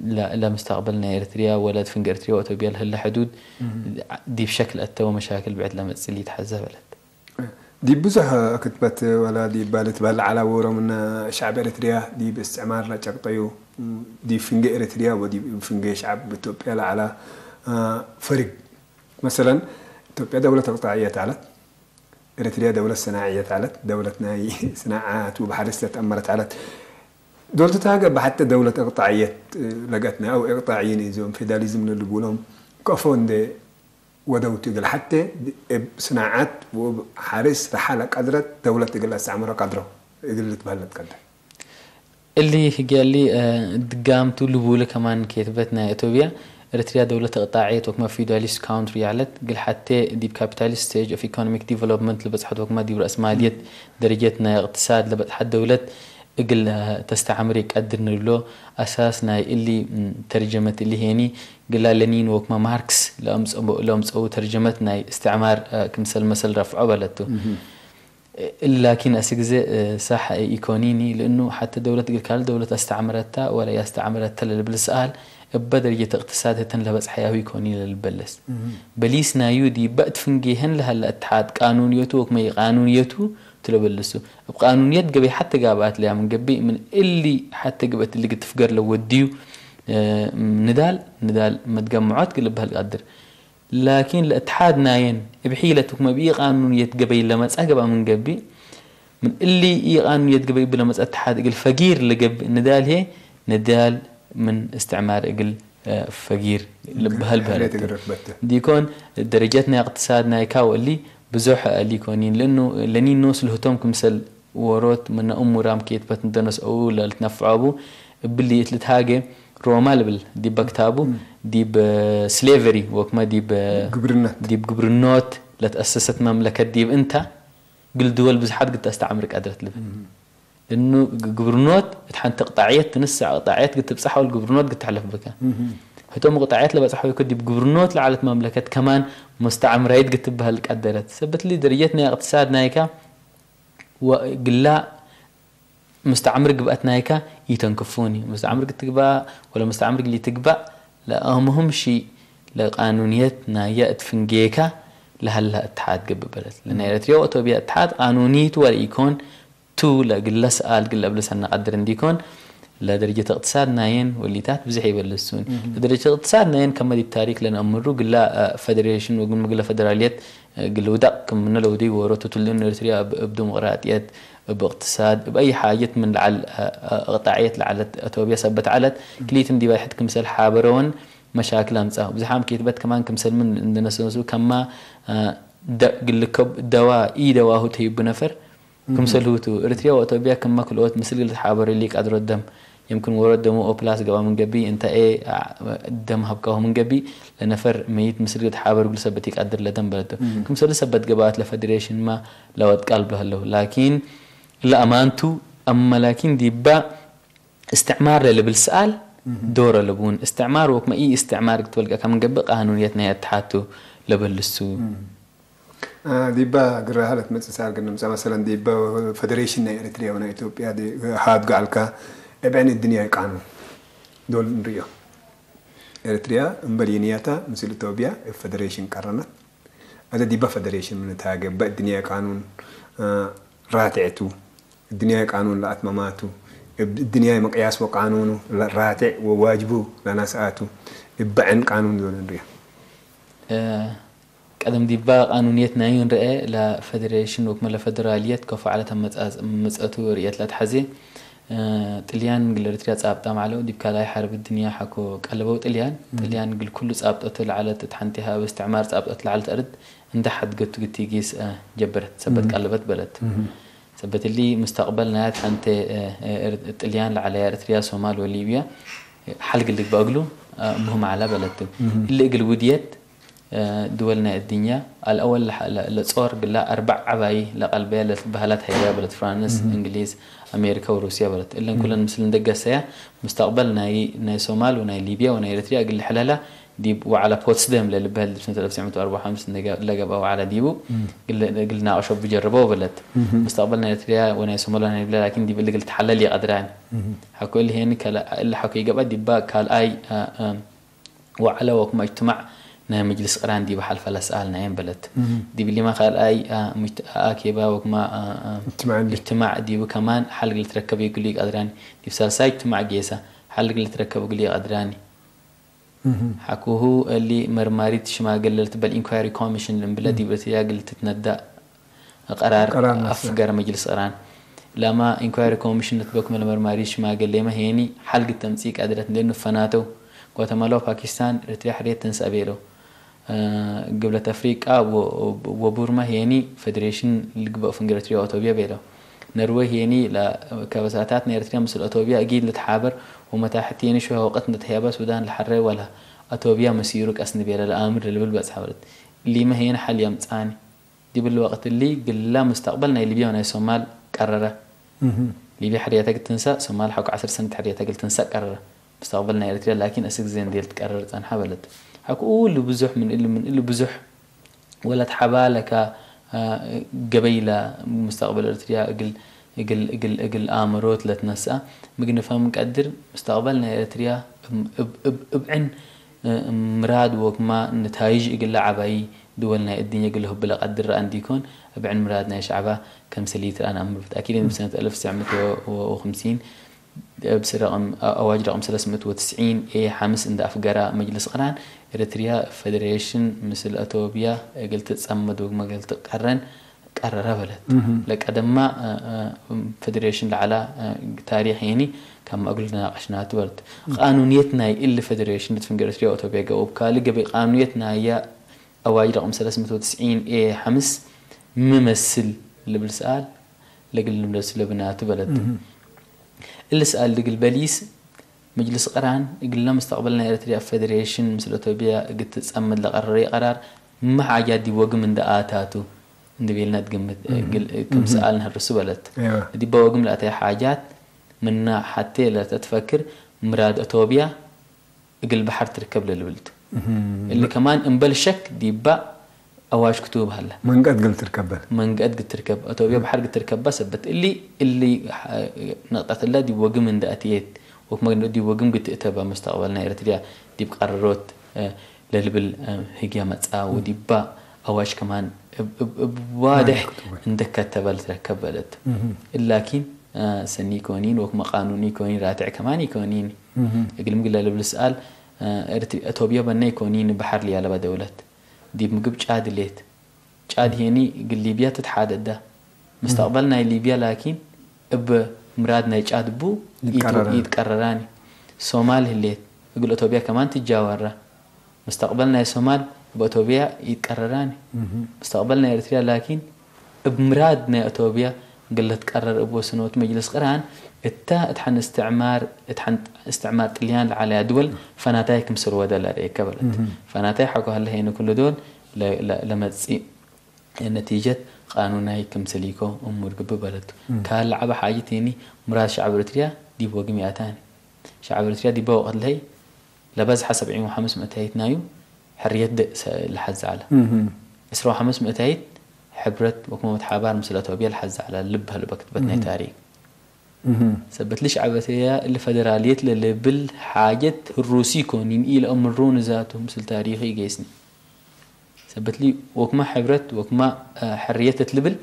ለ-፣ ለምስተቅበል ናይ ኤረትርያ ወለ ፍንጌ ኤረትርያ ወአቶብያ ለህለ ሕዱድ እህ። ዲብ ሸክል አተ ወመሻክል ብዕድ ለመጽእ ሊትሐዘ በለት። ዲብ ብዙሕ ክትበት ወለ ዲብ ልትበህል ዐለ ዎሮ ምነ ሸዕብ ኤረትርያ ዲብ እስትዕማር ለጨብጠዩ፣ ዲብ ፍንጌ ኤረትርያ ወዲብ ፍንጌ ሸዕብ ኢትዮጵያ ለዐለ ፈርግ። መሰለን፣ ኢትዮጵያ ደውለት እቅጣዕየት ዐለት። ኤረትርያ ደውለት ሰናዕየት ዐለት፣ ደውለት ናይ ስናዓት ወበሐርስ ለትአመረት ዐለት። ዶል ትትሃገ በሐተ ደውለት እቅጣዕየት ለገአትነ አው እቅጣዕይን እዞም ፌዳሊዝም ለልቡሎም ከፎ እንዴ ወደውቱ እግል ሐቴ እብ ስናዐት ወእብ ሐርስ ረሓ ለቀድረት ደውለት እግል አስተዕምሮ ቀድሮ እግል ልትበህል ለትቀድር። እሊ ህግየ እሊ፣ እ፣ ድጋምቱ ልቡለ ከማን ኬትበት ናይ አቶብያ፣ ኤረትርያ ደውለት እቅጣዕየት ወክመ ፊውዳሊስት ካውንትሪ ዐለት፣ እግል ሐቴ ዲብ ካፒታሊስት ስቴጅ ኦፍ ኢኮኖሚክ ዲቨሎፕመንት ለበጽሐት ወክመ ዲብ ረአስማልየት ደረጀት ናይ እቅትሳድ ለበጽሐት ደውለት እግል ተስተዕምር ኢቀድር ንብሎ። አሳስ ናይ እሊ ተርጀመት እሊ ሄኒ፣ ግላ ለኒን ወክመ ማርክስ ለአምጸ-፣ ለአምጸኡ ተርጀመት ናይ እስትዕማር፣ እ፣ ክምሰል መሰል ረፍዖ በለቱ። እህ። እሊ ላኪን አስክ ግዜ፣ እ፣ ሳሕ ኢኮኒኒ፣ ለእኑ ሐተ ደውለት እግል ካልእ ደውለት አስተዕምረታ ወለ ያስተዕምረታ ለልብል ሰኣል፣ እበ ደረጀት እቅትሳድ ህተን ለበጽሐያሁ ኢኮኒኒ ለልበለስ። እህ። በሊስ ናዩ ዲበ እት ፍንጌሀን ለሀለ እትሓድ ቃኑንየቱ ወክመ ኢቃኑንየቱ ቱ ለበልሱ። እብ ቃኑንየት ገበይ ሐተ ጋብአት ለያ ምን ገብእ፣ ምን እሊ ሐተ ግብአት እሊ እግል ትፍገር ለወድዩ፣ እ፣ ንዳል፣ ንዳል መትገምዖት እግል ልበህል ቀድር። ላኪን ለእትሓድ ናየን እብ ሒለት ወክመ እብ ኢቃኑንየት ገበይ ለመጽአ ገብአ ምን ገብእ፣ ምን እሊ ኢቃኑንየት ገበይ እብ ለመጽአ እትሓድ እግል ፈጊር ለገብእ ንዳል ህዬ፣ ንዳል ምን እስትዕማር እግል ፈጊር ልብሀል በህለት። ሕርየት እግል ረክበተ። ዲኮን፣ ደረጀት ናይ እቅትሳድ ናይካ ወእሊ ብዙሕ ሊኮኒን፣ ለእኑ ለኒኖስ ለህቶም ክምሰል ዎሮት ምነ እሙራም ኬትበት እንተ ነስአው ለልትነፍዖ ቡ። እብሊ እት ልትሃጌ ሮማ ልብል ዲበ ክታቡ፣ እም። ዲብ ስሌቨሪ ወክመ ዲብ ግብርነት። ዲብ ግብርኖት ለትአሰሰት መምለከት ዲብ እንተ፣ እግል ድወል ብዝሓት እግል ተስተዕምር ቀድረት ልብል። እም። እኑ ግ-፣ ግብርኖት እት ሐንቲ እቅጣዕየት ትንሰዕ እቅጣዕየት እግል ትብጸሕ ወልግብርኖት እግል ተሕለፍ ብከ። እህ። ህቶም እቅጣዕየት ለበጽሐ ወይኮ ዲብ ግብርኖት ለዐለት መምለከት ከማን ሙስተዕምራይት እግል ትበህል ቀደረት። ሰበት እሊ ደረጀት ናይ እቅትሳድ ናይከ ወእግላ ሙስተዕምር ግብአት ናይከ ኢተንክፉኒ። ሙስተዕምር እግል ትግባእ ወለ ሙስተዕምር እግል ኢትግባእ ለአምህም ሺ ለቃኑንየት ናየ እት ፍንጌከ ለሀለ እትሓድ ገብእ በለት። ለናይ ኤረትርያ ወአቶብያ እትሓድ ቃኑኒ ቱ ወለ ኢኮን ቱ ለእግለ ሰኣል እግል ለአብልሰ ነቀድር እንዲኮን፣ ለደረጀት እቅትሳድ ናየን ወሊታት ብዝሕ ኢበልሱን። እህ። ለደረጀት እቅትሳድ ናየን ከመ ዲብ ታሪክ ለነአምሩ፣ ግላ፣ አ፣ ፈደሬሽን ወግም ግለ ፈደራልየት፣ አ፣ እግል ልውደቅ ክም ምነ ለውደዩ ዎሮት ቱ፣ ለእኑ ኤረትርያ እብ፣ እብ ዲሞቅራጥየት፣ እብ እቅትሳድ፣ እብ አይ ሓጀት ምን ለዐል፣ አ፣ አ፣ እቅጣዕየት ለዐለት አቶብያ ሰበት ዐለት፣ እህ። ክልኢትን ዲባይ ሕድ ክምሰል ሓበረወን መሻክል አምጽአ። ብዝሓም ኬትበት ከማን ክምሰል ምን እንደ ነሰነሱ ከማ፣ አ፣ ደ-፣ እግል ልከብ ደዋ ኢደዋሁ ተይቡ ነፈር፣ ክምሰልሁቱ፣ ኤረትርያ ወአቶብያ ክመ ክልኦት ምስል እግል ልትሓበሩ ኢቀድሮ ደም። የምክን ዎሮት ደሙ ኦፕላስ ገብአ ምን ገብእ፣ እንተ ኤ ደም ሀብካሁ ምን ገብእ፣ ለነፈር መይት ምስል እግል ልትሓበሩ እግል ሰበት ኢቀድር ለደም በለቱ። እም። ክምሰሉ ሰበት ገብአት ለፈደሬሽንመ ለወድቃ ልብሎ ህለው። ላኪን እለ አማንቱ፣ አመ ላኪን ዲባ እስትዕማር ለልብል ሰኣል እም። ዶር አለቡን። እስትዕማር ወክመ ኢ እስትዕማር እግል ትበልቀከ ምን ገብእ ቃኑንየት ናይ እትሓቱ ለበልሱ። እም። አ፣ ዲባ ግራሀ ለትመጽእ ሰኣል ግን ንምጸእ፣ መሰለን፣ ዲበ ፈደሬሽን ናይ ኤረትርያ ወናይ ኢትዮጵያ ዲ-፣ ሃድጎ ዐልካ፣ እብ ዐይን እድንያይ ቃኑን ዶል እንርእዮ። ኤረትርያ እምበል ይንያታ ምስል ኢትዮጵያ እብ ፈደሬሽን ቀረነት። አዜ ዲበ ፈደሬሽን ምን እትሃጌ፣ እበ እድንያይ ቃኑን፣ አ፣ ራትዕ ቱ። እድንያይ ቃኑን ለአትመማቱ፣ እብ እድንያይ መቅያስ ወቃኑኑ ለ-፣ ራቴዕ ወዋጅቡ ለነስአቱ፣ እበ ዐይን ቃኑን ዶል እንርያ። እ፣ ቀደም ዲባ ቃኑንየት ናዩ እንርኤ፣ ለፈደሬሽን ወክመ ለፈደራልየት ከፎ ዐለት አመጻጽ-፣ ምጸቱ ርእየት ለአትሐዜ። እ፣ ጥልያን እግል ኤረትርያ ጻብጣም ዐለው። ዲብ ካልኣይ ሐርብ ድንያ ሐቆ ቀለበው ጥልያን። እህ። ጥልያን እግል ኩሉ ጻብጠቱ ለዐለት እት ሐንቴሃ እብ እስትዕማር ጻብጠት ለዐለት አርድ እንደ ሐድገቱ ግቲ ጊስ፣ እ፣ ጀበረት፣ ሰበት እህ። ቀለበት በለት። እህ። ሰበት እሊ፣ ሙስተቅበል ናያት ሐንቴ፣ እ፣ እ፣ ጥልያን ለዐለያ ኤረትርያ፣ ሶማል ወሊብያ፣ እ፣ ሐል እግል ልግበእ እግሉ፣ እ፣ ምህም ዐለ በለቱ። እህ። እሊ እግል ውድየት፣ እ፣ ድወል ናይ እድንያ፣ አልአወል ለሐ-፣ ለ-፣ ለጾር ግላ አርበዕ ዐባይ ለቀልበያ ለትበሀላት ሀይበያ በለት፣ ፍራንስ፣ እህ። እንግሊዝ፣ አሜሪካ ወሩስያ በለት። እለን እህ። ኩለን ምስል እንደ ገሰያ፣ ሙስተቅበል ናይ፣ ናይ ሶማል ወናይ ሊብያ ወናይ ኤረትርያ እግል ልሕለላ፣ ዲብ ወዐለ ፖትስደም ለልበህል ዲብ ሰነት አልፍ ወትሰዕ ሚእት ወአርበዓ ወሐምሲን ለገ-፣ ለገብአ ወዐለ ዲቡ እም። እግል፣ እግል ናቅሾ ብጀርበው በለት። እህ። ሙስተቅበል ናይ ኤረትርያ ወናይ ሶማል ወናይ ሊብያ ላኪን ዲብ እሊ እግል ልትሐለል ኢቀድራን። እህ። ሐቆ እሊ ሄኒ ከለ-፣ እሊ ሐቆ ኢገብአ ዲባ ካልኣይ፣ አ፣ አ፣ ወዐለ ወክመ እጅትማዕ ናይ መጅልስ ቅራን ዲብ ሐልፈ ለሰአልናየን በለት። እህ። ዲብ እሊመ ካልኣይ፣ አ፣ ምጅት-፣ አኬባ ወክመ፣ አ፣ አ፣ እጅትማዕ እንዴ። እጅትማዕ ዲቡ ከማን ሐል እግል ልትረከብ እግሉ ኢቀድራን። ዲብ ሳልሳይ እጅትማዕ ጌሰ ሐል እግል ልትረከብ እግሉ ኢቀድራኒ። እህ። ሐቆሁ እሊ መርማሪት ሽማግሌ ለልትበል ኢንኳይሪ ኮሚሽን ልንብለ እህ። ዲብ ኤረትርያ እግል ትትነደእ ቀራር ቀራር መሰል። አፍገረ መጅልስ ቅራን። ላማ ኢንኳይሪ ኮሚሽን ልትበክመ ለመርማሪት ሽማግሌመ ሄኒ ሐል እግል ተምጽእ ኢቀድረት፣ ለእኑ ፈናተው ጓተማላ ወፓኪስታን ኤረትርያ ሕርየት ተንሰእ ቤለው። ግብለት አፍሪቃ ወ-፣ ወቡርመ ህዬኒ ፈደሬሽን ልግበእ ፍንጌ ኤረትርያ ወአቶብያ ቤለው። ነርዌ ህዬኒ ለከበሳታት ናይ ኤረትርያ ምስል አቶብያ እጊድ ልትሓበር ወመታሕት ህዬኒ ሹሀ ወቅት እንዴ ተህያበ ሱዳን ለሐሬ ወለ አቶብያ መሲሩ ቀስኒ ቤለ ለአምር ለልብል በጽሐ በለት። እሊመ ህዬኒ ሐል የምጽአኒ። ዲብ እሊ ወቅት እሊ ግላ ሙስተቅበል ናይ ሊብያ ወናይ ሶማል ቀረረ። እህ። ሊብያ ሕርየተ እግል ትንሰእ፣ ሶማል ሐቆ ዐስር ሰነት ሕርየተ እግል ትንሰእ ቀረረ። ሙስተቅበል ናይ ኤረትርያ ላኪን አስክ ግዜ እንዴ ልትቀረር ጸንሐ በለት። ሐቆ እሊ ብዙሕ ምን እሊ ምን እሊ ብዙሕ ወለት ሐባለከ፣ አ፣ ገበይ ለሙስተቅበል ኤረትርያ እግል፣ እግል፣ እግል፣ እግል አምሮት ለትነስአ ምግንፈ ምን ቀድር ሙስተቅበል ናይ ኤረትርያ እብ፣ እብ፣ እብ፣ እብ ዕን ምራድ ወክማ ነታይጅ እግለ ዐባዪ ድወል ናይ እድንየ እግል ለሁብለ ቀድር ረአ እንዲኮን፣ እብ ዕን ምራድ ናይ ሸዕባ ከምሰል ኢትረአ ነአምር። ብተአኪድ እብ ሰነት አልፍ ወትስዕ ምእት ወክምሲን እብ ረቅም፣ አዋጅ ረቅም ሰለስ ምእት ወትስዒን ኤ ሐምስ እንደ አፍገራ መጅልስ ቅራን ኤረትርያ ፈደሬሽን ምስል አቶብያ እግል ትጸመድ ወክማ እግል ትቀረን ቀረረ በለት። እህ። ለቀደማ፣ አ፣ አ፣ ፈደሬሽን ለዐላ፣ አ፣ ታሪክ የኒ ከመ እግል ናቀሽናቱ በለት። እህ። ቃኑንየት ናይ እሊ ፈደሬሽን እት ፍንጌ ኤረትርያ ወአቶብያ ገብአው፣ እብ ካልእ ገበይ ቃኑንየት ናያ አዋጅ ረቅም ሰለስ ምእት ወትስዒን ኤ ሐምስ ሚ መስል ልብል ሰኣል ለእግል ልምለሱ ለብናቱ በለት። እህ። እሊ ሰኣል እግል በሊስ፣ መጅልስ ቅራን እግለ ሙስተቅበል ናይ ኤረትርያ ፈደሬሽን ምስል አቶብያ እግል ትጸመድ ለቀረረየ ቀራር፣ ሚ ሓጃት ዲብ ወግም እንዴ አታቱ እንዴ ቤልና ትግምት፣ እህ። እግል ክም እህ። ሰኣል ነሀርሱ በለት። አይዋ። ዲበ ወግም ለአተየ ሓጃት ምና ሐቴ ለተትፈክር ምራድ አቶብያ እግል በሐር ትርከብ ለልብል ቱ። እህ። እሊ ከማን እምበል ሸክ ዲባ አዋጅ ክቱብ ሀለ። መንገድ እግል ትርከበ። መንገድ እግል ትርከብ። አቶብያ በሐር እግል ትርከባ ሰበት እሊ፣ እሊ ሐ-፣ ነቅጠት እለ ዲብ ወግም እንዴ አትየት፣ ወክመ ዲብ ወግም እግል ትእተበ፣ ሙስተቅበል ናይ ኤረትርያ ዲብ ቀረሮት፣ እ፣ ለልብል፣ እ፣ ህግያ መጽአ፣ እም። ወዲባ አዋጅ ከማን እብ፣ እብ፣ እብ ዋድሕ ዋድሕ ክቱብ። እንዴ ከተበ ልትረከብ በለት። እም። እላኪን፣ እ፣ ሰኒ ኢኮኒን፣ ወክመ ቃኑኒ ኢኮኒን፣ ራትዕ ከማን ኢኮኒን። እም። እግልሚ እግለ ልብል ሰኣል፣ እ፣ ኤረት-፣ አቶብያ በነ ኢኮኒን፣ በሐር ሊያለበ ደውለት። ዲብ ምግብ ጫድ ሌት። ጫድ ሄኒ እግል ሊብያ ትትሓደዳ። ምስተቅበል ናይ ሊብያ ላኪን እብ ምራድ ናይ ጫድ ቡ ኢትቀረራኒ። ኢትቀረራኒ። ሶማል ህሌት፣ እግል አቶብያ ከማን ትጃወራ። ምስተቅበል ናይ ሶማል እብ አቶብያ ኢትቀረራኒ። እህ። ምስተቅበል ናይ ኤረትርያ ላኪን እብ ምራድ ናይ አቶብያ እግል ልትቀረር እብ ወስኖት መጅልስ ቅራን እተ እት ሐን እስትዕማር፣ እት ሐን እስትዕማር ጥልያን ለዐለያ ድወል ፈናታይ ክምሰል ወደ ለአርኤከ በለት። እህ። ፈናታይ ሐቆ ሀለ ሄነ ኩሉ ዶል ለ-፣ ለ-፣ ለመጽእ ነቲጀት ቃኑናይ ክምሰል ኢኮ እሙር ግብእ በለቱ። እም። ካል ለዐበ ሓጀት ሄኒ ምራድ ሸዐብ ኤረትርያ ዲብ ወግም ይአታኒ። ሸዐብ ኤረትርያ ዲበ ወቅት ለሀይ ለበዝሐ ሰብዒን ወሐምስ ምእታይት ናዩ ሕርየት ደ-፣ ሰ-፣ ለሐዜ ዐለ። እም። ዕስራ ወሐምስ ምእታይት ሕብረት ወክመ መትሓባር ምስል አቶብያ ለሐዜ ዐለ። ልብ ሀልበ ክትበት ናይ እም። ታሪክ። እህ። ሰበት ለሸዐብ ኤረትርያ እሊ ፈደራልየት ለልብል ሓጀት ህሩሲ ኢኮኒን፣ ኢለአምሩኒ ዛቱ ምስል ታሪኪ ኢገይስኒ። ሰበት ሊ ወክማ ሕብረት ወክማ፣ አ፣ ሕርየት እት ልብል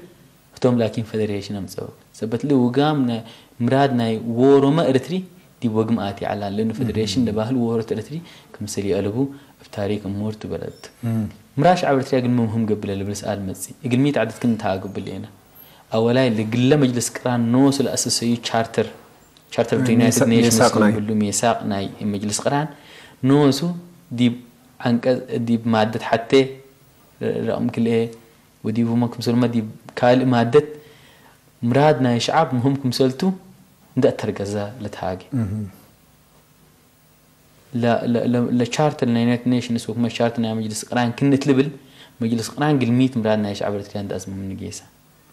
ህቶም ላኪን ፈደሬሽን አምጸው። ሰበት ሊ ውጋም ነ-፣ ምራድ ናይ ዎሮመ ኤረትሪ ዲብ ወግም አቲ ዐላ። ለእኑ ፈደሬሽን እህ። ለባህል ዎሮት ኤረትሪ ክምሰል ይአለቡ እብ ታሪክ እሙር ቱ በለት። እም። ምራድ ሸዐብ ኤረትርያ እግልሚ ምህም ገብእ ለልብል ሰኣል መጽእ። እግልሚ ተዐደት ክም ንትሃግብ ብሌነ። አወላይ፣ ለግለ መጅልስ ቅራን ኖሱ ለአሰሰዩ ቻርተር፣ ቻርተር ኦፍ እ፣ ዩናይትድ ሜሳ-፣ ኔሽንስ ሜሳቅ ናይ። ልብሉ ሜሳቅ ናይ መጅልስ ቅራን ኖሱ ዲብ ዐንቀጽ፣ ዲብ ማደት ሐቴ ረቅም ክልኤ ወዲቡመ ክምሰልመ ዲብ ካልእ ማደት ምራድ ናይ ሸዐብ ምህም ክምሰልቱ እንዴ አተርገዘ ለትሃጌ። እህ። ለ-፣ ለ-፣ ለ-፣ ለቻርተር ናይ ዩናይትድ ኔሽንስ ወክመ ቻርተር ናይ መጅልስ ቅራን ክእነ እት ልብል፣ መጅልስ ቅራን ግልሚት ምራድ ናይ ሸዐብ ኤረትርያ እንዴ አዝመ ምኑ ጌሰ።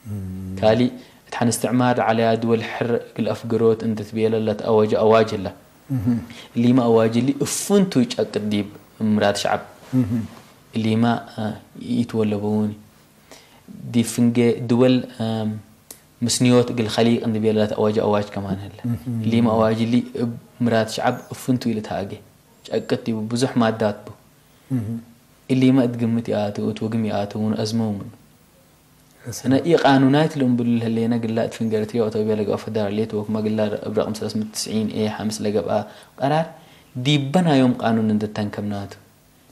እም። ካሊ፣ እት ሐን እስትዕማር ዐለያ ድወል ሕር እግል አፍግሮት እንዴ ትቤለ ለተአወጀ አዋጅ ህለ። እህ። እሊመ አዋጅ እሊ እፉን ቱ ጨቅጥ ዲብ ምራድ ሸዐብ። እህ። እሊመ፣ አ፣ ኢትወለበውኒ። ዲብ ፍንጌ ድወል፣ እም፣ ምስንዮት እግል ከሊቅ እንዴ ቤለ ለተአወጀ አዋጅ ከማን ህለ። እህ። እሊመ አዋጅ እሊ እብ ምራድ ሸዐብ እፉን ቱ ኢልትሃጌ። ጨቅጥ ዲቡ ብዙሕ ማዳት ቡ። እህ። እሊመ እት ግምት ይአትው፣ እት ወግም ይአትው ምኑ አዝመው ምኑ። እሰ- እነ ኢቃኑናይት ለእምብሉ ለህሌነ ግላ እት ፍንጌ ኤረትርያ ወአቶብያ ለገብአ ፈደራልየት ወክመ ግላ እብ ረቅም ሰለስ ምእት ወትስዒን ኤ ሐምስ ለገብአ ቀራር ዲበ ናዮም ቃኑን እንዴ ተንከብናቱ።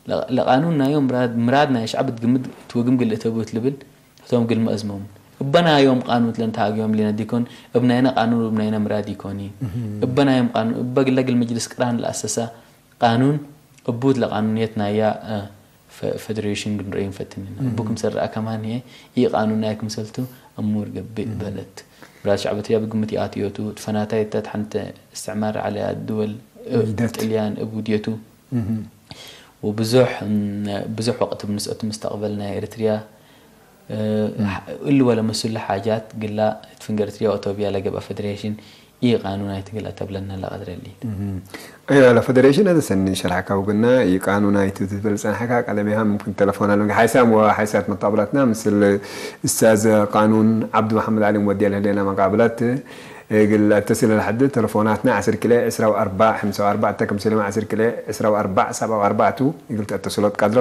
ለ-፣ ለቃኑን ናዮም ምራድ፣ ምራድ ናይ ሸዐብ እት ግምት እት ወግም እግል እተቡ እት ልብል ህቶም እግልሚ አዝመው ምኑ። እበ ናዮም ቃኑን እት ለንትሃግዮም ሌነ ዲኮን፣ እብ ናይነ ቃኑን ወእብ ናይነ ምራድ ኢኮኒ። እህ። እበ ናዮም ቃኑን፣ እበ ግለ እግል መጅልስ ቅራን ለአሰሰ ቃኑን እቡት ለቃኑንየት ናያ፣ እ፣ ፈ-፣ ፈደሬሽን ግንርእዩ እንፈትንነ። እቡ ክምሰል ረአ ከማን ህዬ ኢቃኑናይ ክምሰልቱ እሙር ገብእ በለት። ብራስ ሸዕብ ኤርትርያ ብግምት ይኣትዮቱ፣ እት ፈናታይ እተ ተሐንተ እስትዕማር ዐለ ድወል፣ እ፣ ጥልያን እብ ውድየቱ። ወብዙሕ፣ እም፣ ብዙሕ ወቅት እብ ንስአቱ ምስተቅበል ናይ ኤርትርያ፣ እ፣ እም። እሊ ወለመስሉ ሓጃት ግላ እት ፍንገ ኤርትርያ ወአቶብያ ለገብአ ፈደሬሽን ኢቃኑናይት ግላ ተብለነ ለቀድረ እሊ። እም። አይዋ፣ ለፈደሬሽን አተ ሰኒ ሸርሐካ ውግና ኢቃኑናይት ትብል ጸንሐካ ቀደሜሃ ምምክን ተለፎን አለንገ ሓይሳም ወሓይሳት መቃብላትና ምስል እስታዝ ቃኑን ዐብዱ መሐመድ ዓሊ ወድያ ለህሌና መቃብላት እግል አተስለ ለሐድ ተለፎናትና ዐስር ክልኤ ዕስራ ወአርባዕ ሐምሳ ወአርባዕ እተ ክምሰልም ዐስር ክልኤ ዕስራ ወአርባዕ ሰብዓ ወአርባዕ ቱ እግል ተአተስሎ ትቀድሮ።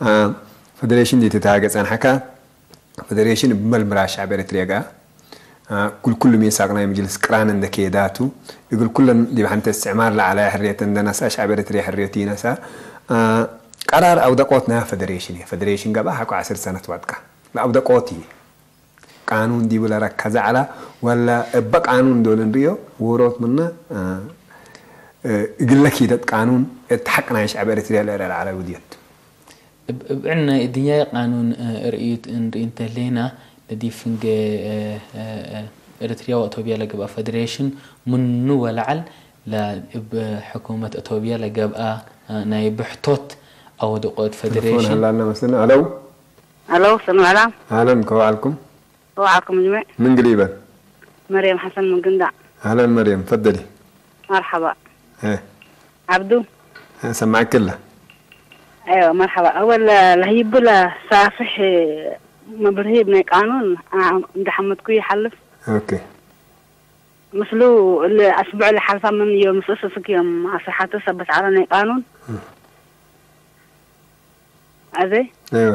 አ፣ ፈደሬሽን ዲብ ትትሃገ ጸንሐካ። ፈደሬሽን እብ መልምራ ሸዕብ ኤረትርያ ገአ፣ አ፣ ክል-፣ ክሉ ሜሳቅ ናይ መጅልስ ቅራን እንደ ኬዳቱ፣ እግል ኩለን ዲብ ሐንተ እስትዕማር ለዐለ ሕርየት እንደ ነስአ፣ ሸዕብ ኤረትርያ ሕርየቱ ይነስአ። አ፣ ቀራር አውደቆት ናይ ፈደሬሽን፣ ፈደሬሽን ገብአ ሐቆ ዐስር ሰነት ወድቀ። ለአውደቆት ቃኑን ዲቡ ለረከዘ ዐለ፣ ወለ እበ ቃኑን ዶል እንርእዮ፣ ዎሮት ምነ፣ አ፣ አ፣ እግለ ኪደት ቃኑን እት ሐቅ ናይ ሸዕብ ኤረትርያ ለእረር ዐለ ውድየት። እብ፣ እብ ዕነ እድንያይ ቃኑን፣ እ፣ ርእዩት እንርኢ እንተ ህሌና፣ ለዲብ ፍንጌ፣ እ፣ እ፣ እ፣ ኤረትርያ ወአቶብያ ለገብአ ፈደሬሽን ምኑ ወለዐል፣ ለእብ ሕኩመት አቶብያ ለገብአ፣ እ፣ ናይ ብሕቶት አወድቆት ተለፎን ፈደሬሽን። ሀላና መስለና። አለው። አለው፣ ሰላም። አህለን፣ ከወ ዐልኩም? ወዐልኩም እጅመዕ። ምን ግል ይበል? መርየም ሐሰን ምን ግንዳዕ። አህለን መርየም፣ ፈደሊ። መርሐባ። እ። ዐብዱ። እ፣ ሰማዕክለ። አይወ፣ መርሐባ። አወል ለህይቡ ለሳፍሕ መብርሂ እብ ናይ ቃኑን፣ አ፣ እንደ ሐመድኩ ይሐልፍ። ኦኬ። ምስሉ እሊ አስቡዕ ለሐልፋ ምን ዮም ስስ እስክ ዮም አስርሐቱ ሰበት ዐለ ናይ ቃኑን። እ። አዜ? አይወ።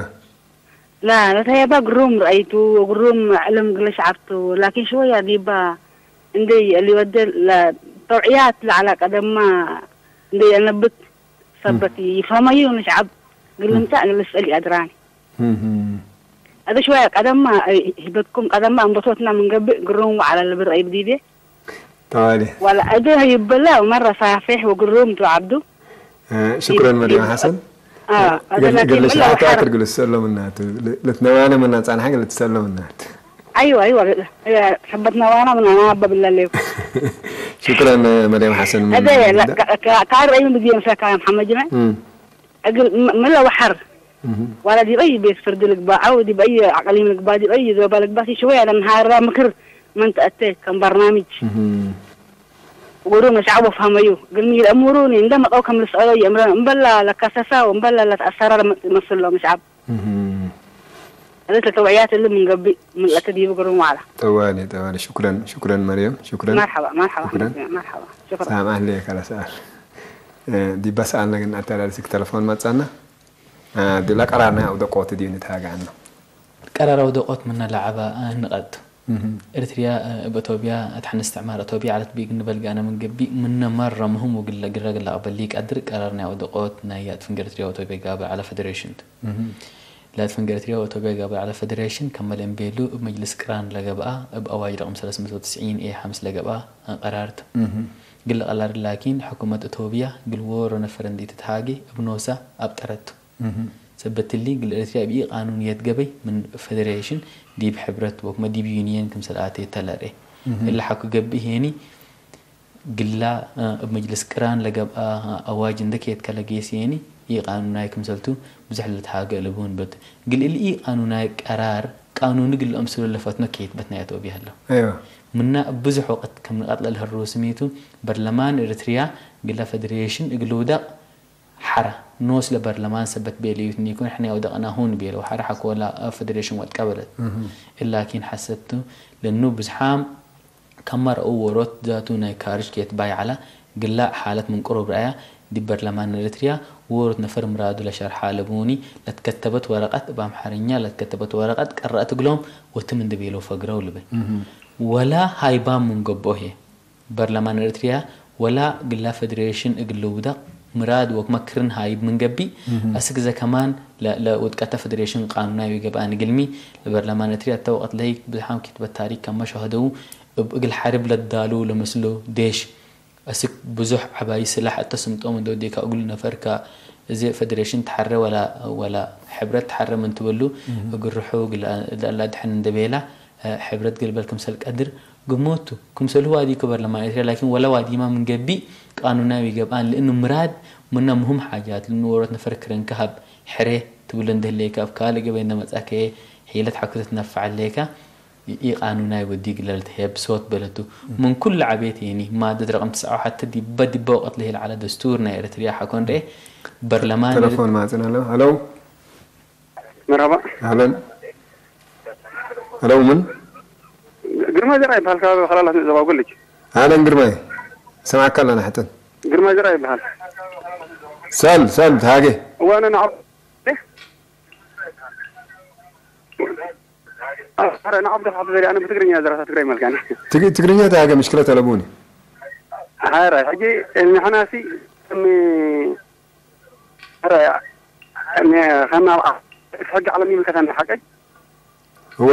ላ፣ ለተየባ ግሩም ረአይቱ ወግሩም ዕልም እግለ ሸዐብቱ፣ ላኪን ሽወያ ዲባ እንዴ ሊወዴ ለተውዕያት ለዐለ ቀደማ እንዴ አነብት ሰበት እም። ይፈሀመዩ ንሸዐብ ግልምጫ እም። እግል ልስአል ይአድራኒ። እም፣ እም። አዜ ሽወያ ቀደማ ህይበትኩም ቀደማ አንበቶትና ምን ገብእ ግሩም ወዐለ ልብል ረአይ ብዲቤ። ጠዋሊ። ወላ እዴ ይበላ መረ ሳፌሕ ወግሩም ቱ ዐብዱ። እ፣ ሽክረን መርየም ሐሰን። አ፣ እግል፣ እግል ላኪን ለሽርሐቱ ወሐር። አክል እግል ትሰአሎ ምናቱ። ል-፣ ልትነዋነ ምና ጻንሐ እግል ትሰአሎ ምናቱ። አይወ፣ አይወ፣ እግል፣ እ፣ ሕበት ነዋና ምን አና አበ ብለሌው። ሽክረን መርየም ሐሰን ምን እዴ፣ ለ-፣ ደ-፣ ከ-፣ ከ-፣ ካር አይምን ብዬ ምሰካ መሐመድ ጅመዕ። እም። እግል ም-፣ ምለ ወሐር እህ። ዋላ ዲብ አይ ቤት ፍርድ ልግባእ አው ዲብ አይ አቅሊም ልግባእ፣ ዲብ አይ ዞባ ልግባእ፣ ሽወያ ለንሃራ ምክር ምን ተአቴ ከም በርናምጅ እህ። ወዶም ለሸዐብ ወፍሀመዩ። እግልሚ ለእሙሩኒ እንደ መቀው ከም ልስአሎ ይእምረን፣ እምበላ ለከሰሳ ወእምበላ ለተአሰራ ለመስሎም ሸዐብ። እህ። እሊ ተተውዕያት እሊ ምን ገብእ ምን ለተ ዲቡ ግሩም ዋላ። ጠዋሊ፣ ጠዋሊ። ሽኩረን፣ ሽኩረን መርየም፣ ሽኩረን። መርሐባ፣ መርሐባ፣ ሽኩረን። መርሐባ። ሽኩረን። ሳምሕ ለከ ለሰአል። እ፣ ዲበ ሰአልነ ግን አተላልስክ ተለፎን መጽአነ። እ፣ ድለ ቀራር ናይ አውደቆት ዲብ ንትሃገ ዐልነ። ቀራር አውደቆት ምነ ለዐበ፣ እ፣ ንቀት ቱ። እህ። ኤርትርያ፣ እ፣ እብ አቶብያ፣ እት ሐን እስትዕማር አቶብያ ዐለት ብእግል ንበል ገአነ ምን ገብእ፣ ምነ መረ ምህም ወግለ ግረ እግል ለአቅበል ሊቀድር ቀራር ናይ አውደቆት ናይ ያእት ፍንጌ ኤርትርያ ወአቶብያ ጋብእ ዐለ ፈደሬሽን ቱ። እህ። ለትፈንገ ኤረትርያ ወአቶብያ ጋብእ ዐለ ፈደሬሽን፣ ከመ ለእምቤሉ እብ መጅልስ ቅራን ለገብአ፣ እብ አዋጅ ረቅም ሰለስ ምእት ወትስዒን ኤ ሐምስ ለገብአ ቀራር ቱ። እህ። እግል ቀራር ላኪን፣ ሕኩመት አቶብያ እግል ዎሮ ነፈር እንዴ ትትሃጌ እብ ኖሳ አብጠረት ቱ። እህ። ሰበት እሊ፣ እግል ኤረትርያ እብ ኢ-ቃኑንየት ገበይ ምን ፈደሬሽን ዲብ ሕብረት ወክመ ዲብ ዩንየን ክምሰል አቴ ተለሬ። እህ። እሊ ሐኩ ገብእ ሄኒ፣ ግላ፣ እ፣ እብ መጅልስ ቅራን ለገብአ አዋጅ እንዴ ኬትከ ለጌስየኒ፣ ኢቃኑናይ ክምሰልቱ ብዙሕ ለልትሃገ እልቡ እንበት። እግል እሊ ኢቃኑናይ ቀራር፣ ቃኑኒ እግል ለአምስሎ ለፈትኖ ኬትበት ናይ አቶብያ ህለው። አይወ። ምና እብ ብዙሕ ወቅት ከም ንቃጥ ለልሀሩ ስሜቱ፣ በርለማን ኤረትርያ ግላ ፈደሬሽን እግል ልውደቅ ሐራ ኖስ ለበርለማን ሰበት ቤለዩትኒ ኢኮን፣ ሕነ አውደቅናሁ ንቤለው ሐራ ሐቆ ለፈደሬሽን ወድቀ በለት። እህ። እላኪን ሐሰቱ ለኑ ብዝሓም ከመ ረአው ዎሮት ዛቱ ናይ ካርጅ ኬትባይ ዐለ፣ ግላእ ሓለት ምን ቅሩብ ረአያ፣ ዲብ በርለማን ኤረትርያ ዎሮት ነፈር ምራዱ ለሸርሐ ለቡኒ፣ ለትከተበት ወረቀት እብ አምሐርኛ ለትከተበት ወረቀት ቀረአት እግሎም ወትም እንዴ ቤለው ፈግረው ልብል። እህ። ወላ ሃይባም ምን ገብኦ ህዬ፣ በርለማን ኤረትርያ ወላ ግላ ፈደሬሽን እግል ልውደቅ ምራድ ወክመ ክርን ሃይብ ምን ገብእ፣ እህ። አስክ ዘከማን ለ-፣ ለውድቀተ ፈደሬሽን ቃኑናይ ወገብአን እግልሚ፣ ለበርለማን ኤረትርያ እተ ወቀት ለህይ ብዝሓም ኪትበት ታሪክ ከመ ሸህደው፣ እብ እግል ሐርብ ለትዳሉ ለመስሎ ዴሽ፣ አስክ ብዙሕ ዐባይ ስላሕ እተ ስምጦም እንዴ ወዴካ እግሉ ነፈር ከ-፣ እዜ ፈደሬሽን ተሐረ ወላ፣ ወላ ሕብረት ተሐረ ምን ትበሉ፣ እግርሑ እግል ለአላድሐን እንደ ቤላ፣ ሕብረት ግልበል ክምሰል ቀድር ግሙት ቱ። ክምሰልሁ ዋዲከ በርለማን ኤረትርያ፣ ላኪን ወለ ዋዲማ ምን ገብእ ቃኑናዊ ገብአን፣ ለእኑ ምራድ ምነ ምህም ሓጃት፣ ለእኑ ዎሮት ነፈር ክርን ከሀብ፣ ሕሬ ትብሎ እንደ ህሌከ፣ እብ ካልእ ገበይ እንደ መጽአከ፣ ሒለት ሐኩ ትትነፈዕ ህሌከ፣ ኢቃኑናይ ወዲግ ለልትሄብ ሶት በለቱ። ምን ኩሉ ዐቤት የኒ፣ ማደት ረቅም ትስዐ ወሐተ ዲበ፣ ዲበ ወቀት ለህል ዐለ ደስቱር ናይ ኤረትርያ ሐቆ እንርኤ፣ በርለማን ተለፎን ማጽን አለ። ሀለው። መርሐባ። አህለን። ሀለው፣ ምን? ግርማይ ዘርአይ ይበሃል፣ ካብ ኸላላት ዘባጉልጅ። አህለን ግርማይ፣ ሰምዐካ አለና ሐተን። ግርማይ ዘርአይ ይበሃል። ሰል፣ ሰል፣ ተሃጌ። ወአነ ነዐብ ሐረ፣ ነዐብ ደፍዐት ዘሪ፣ አነ ብትግርኛ ዘራታ ትግራይ መልካኒ። ትግ-፣ ትግርኛ ተሃገ ምሽክለት አለቡኒ። ሐረ፣ ሕጂ ንሕናሲ እም፣ ሐረ፣ እም፣ ኸና አብ አ-፣ ሕጊ ዓለሚ ምልከታኒ ሐቀይ። እወ።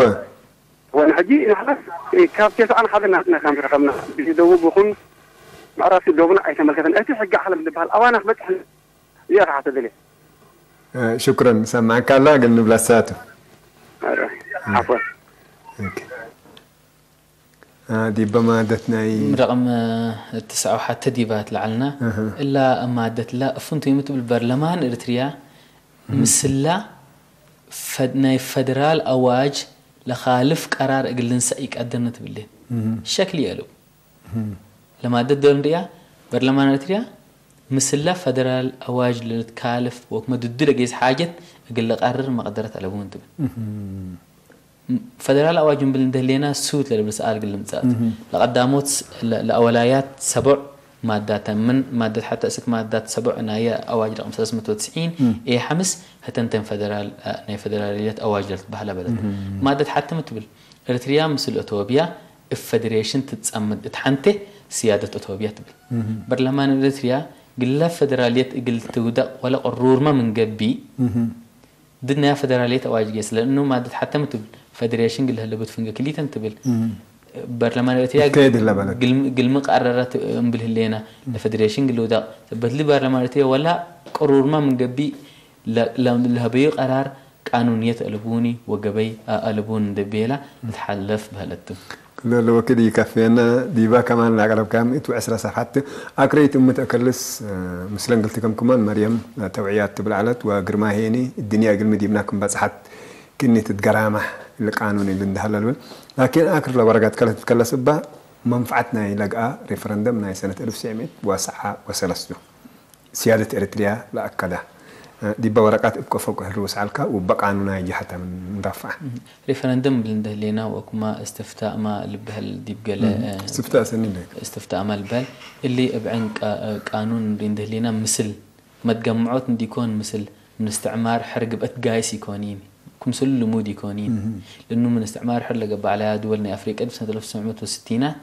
ወን ሕጂ ንሕናስ ካብ ቴስዓን ሐደ ናትና ከም ረኸብና፣ ደቡብ ይኹን ምዕራብ ዶብና ኣይተመልከተን። እቲ ሕጊ ዓለም ዝበሃል አባና ክበጽሕ እዚኣ ከ ሐተ ደልየ። እ፣ ሽክረን፣ ሰምዐካ አላ፣ ግን ንብላ ሳቱ። ኧረ፣ እ። ዐፍወን። ኦኬ። እ፣ ዲበ ማደት ናይ ረቅም፣ እ፣ ትስዐ ወሐተ ዲባት ለዐልና፣ እህ። እላ ማደት ላ እፍንቱ የምትብል በርለማን ኤርትርያ እህ። ምስላ ፈድ-፣ ናይ ፈደራል አዋጅ ለካልፍ ቀራር እግል ልንሰእ ኢቀድርነ ትብሌ። እህ። ሸክል ይአሉ። ለማደት ዶል እንርያ፣ በርለማን ኤረትርያ ምስለ ፈደራል አዋጅ ለልትካልፍ ወክመ ድዱ ለጌስ ሓጀት እግል ለቀርር መቅደረት አለቡ ምን ትብል። ፈደራል አዋጅ እምብል እንደ ህሌና ሱት ለልብል ሰኣል እግል ልምጸእ ቱ። ለቀዳሞት ለ-፣ ለአወላያት ሰቦዕ ማዳተ ምን ማደት ሐተ እስክ ማዳት ሰቦዕ ናየ አዋጅ ረቅም ሰለስ መቶ ወትስዒን ኤ ሐምስ ህተንተን ፈደራል፣ ናይ ፈደራልየት አዋጅ ለልትበህለ በለት። ማደት ሐተ ምን ትብል? ኤረትርያ ምስል አቶብያ እብ ፈደሬሽን ትትጸመድ እት ሐንቴ ስያደት አቶብያ ትብል። በርለማን ኤረትርያ ግለ ፈደራልየት እግል ትውደቅ ወለ ቅሩርመ ምን ገብእ፣ ድድ ናያ ፈደራልየት አዋጅ ጌስ፣ ለእኑ ማደት ሐተ ምን ትብል፣ ፈደሬሽን ግለ ህለቡት ፍንጌ ክሊተን ትብል። በርለማን ኤረትርያ እከይ ድለ በለት። ግልም-፣ ግልሚ ቀረረት እምብል ህሌና፣ ለፈደሬሽን ግል ውደቅ። ሰበት ሊ በርለማን ኤረትርያ ወላ ቅሩርመ ምን ገብእ፣ ለ-፣ ለ-፣ ለሀበዩ ቀራር ቃኑንየት አለቡኒ ወገበይ አለቡን እንዴ ቤላ ልትሓለፍ በህለት ቱ። ክለ ለወክድ ኢከፍየነ፣ ዲበ ከማን ለአቅረብካም እት ወዕስረ ሰፍሐት አክረይት እምት አከልስ፣ ምስለን ግልቲ ከምክመን መርየም ተውዕያት ትብል ዐለት ወግርማይ ሄኒ እድንያ እግልሚ ዲብና ክም በጽሐት ክኒ ትትገራመሕ እሊ ቃኑን እሊ እንደ ሀለ ልብል። ላኪን አክር ለወረቀት ከለ ትትከለስ እባ መንፈዐት ናይ ለግአ ሬፈረንደም ናይ ሰነት አልፍ ወትሰዕ ምእት ወሰብዓ ወሰለስቱ። ስያደት ኤረትርያ ለአከደ፣ ዲበ ወረቃት እብ ከፎ ክህሉ ወሰአልከ፣ ወበቃኑናይ ጀሀተ ምን ንረፍዐ። ሬፈረንደም እብል እንደ ህሌና ወኩማ እስትፍታእማ ልብሀል ዲብ ገለ፣ እም፣ እ፣ እስትፍታእ ሰኒ እንደ እስትፍታእማ ልብሀል፣ እሊ እብ ዕን ቃ-፣ ቃኑን እንደ ህሌና ምስል መትገምዖት እንዲኮን ምስል ምን እስትዕማር ሕር ግብአት ጋይስ ኢኮኒን፣ ክምስሉ ልሙድ ኢኮኒን። እም። ለእኑ ምን እስትዕማር ሕር ለገብአ ዐለያ ድወል ናይ አፍሪቀ ዲብ ሰነት አልፍ ወትሰዕ ምእት ወስቲናት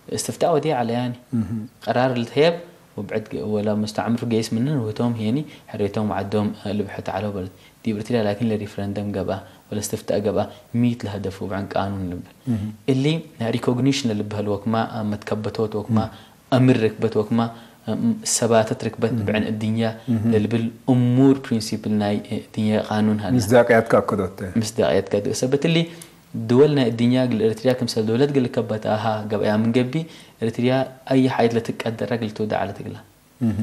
እስትፍታእ ወዴ ዐለያኒ። እህ። ቀራር ልትሀየብ ወብዕድ ገ-፣ ወለ ሙስተዕምር ገይስ ምንን ውህቶም ሄኒ ሕሬቶም ወዐዶም ልብሕት ዐለው በለት። ዲብ ኤርትርያ ላኪን ለሪፍረንደም ገብአ ወለ እስትፍታእ ገብአ ሚት ለሀደፍ ወብዕን ቃኑን ልብል። እህ። እሊ ናይ ሪኮግኒሽን ለልብሀል ወክማ መትከበቶት ወክማ እህ። አምር ርክበት ወክማ ሰባተት ርክበት እህ። ብዕን እድንያ እህ። ለልብል እሙር ፕሪንሲፕል ናይ እድንያ ቃኑን ሀለ። ምስዳቅያትከ አከዶት። ምስዳቅያትከ ሰበት እሊ ድወል ናይ እድንያ እግል ኤረትርያ ክምሰል ደውለት እግል ልከበታሃ ገብአያ ምን ገብእ፣ ኤረትርያ አይ ሐይት ለትቀደረ እግል ትውደዕ ዐለት እግላ። እህ።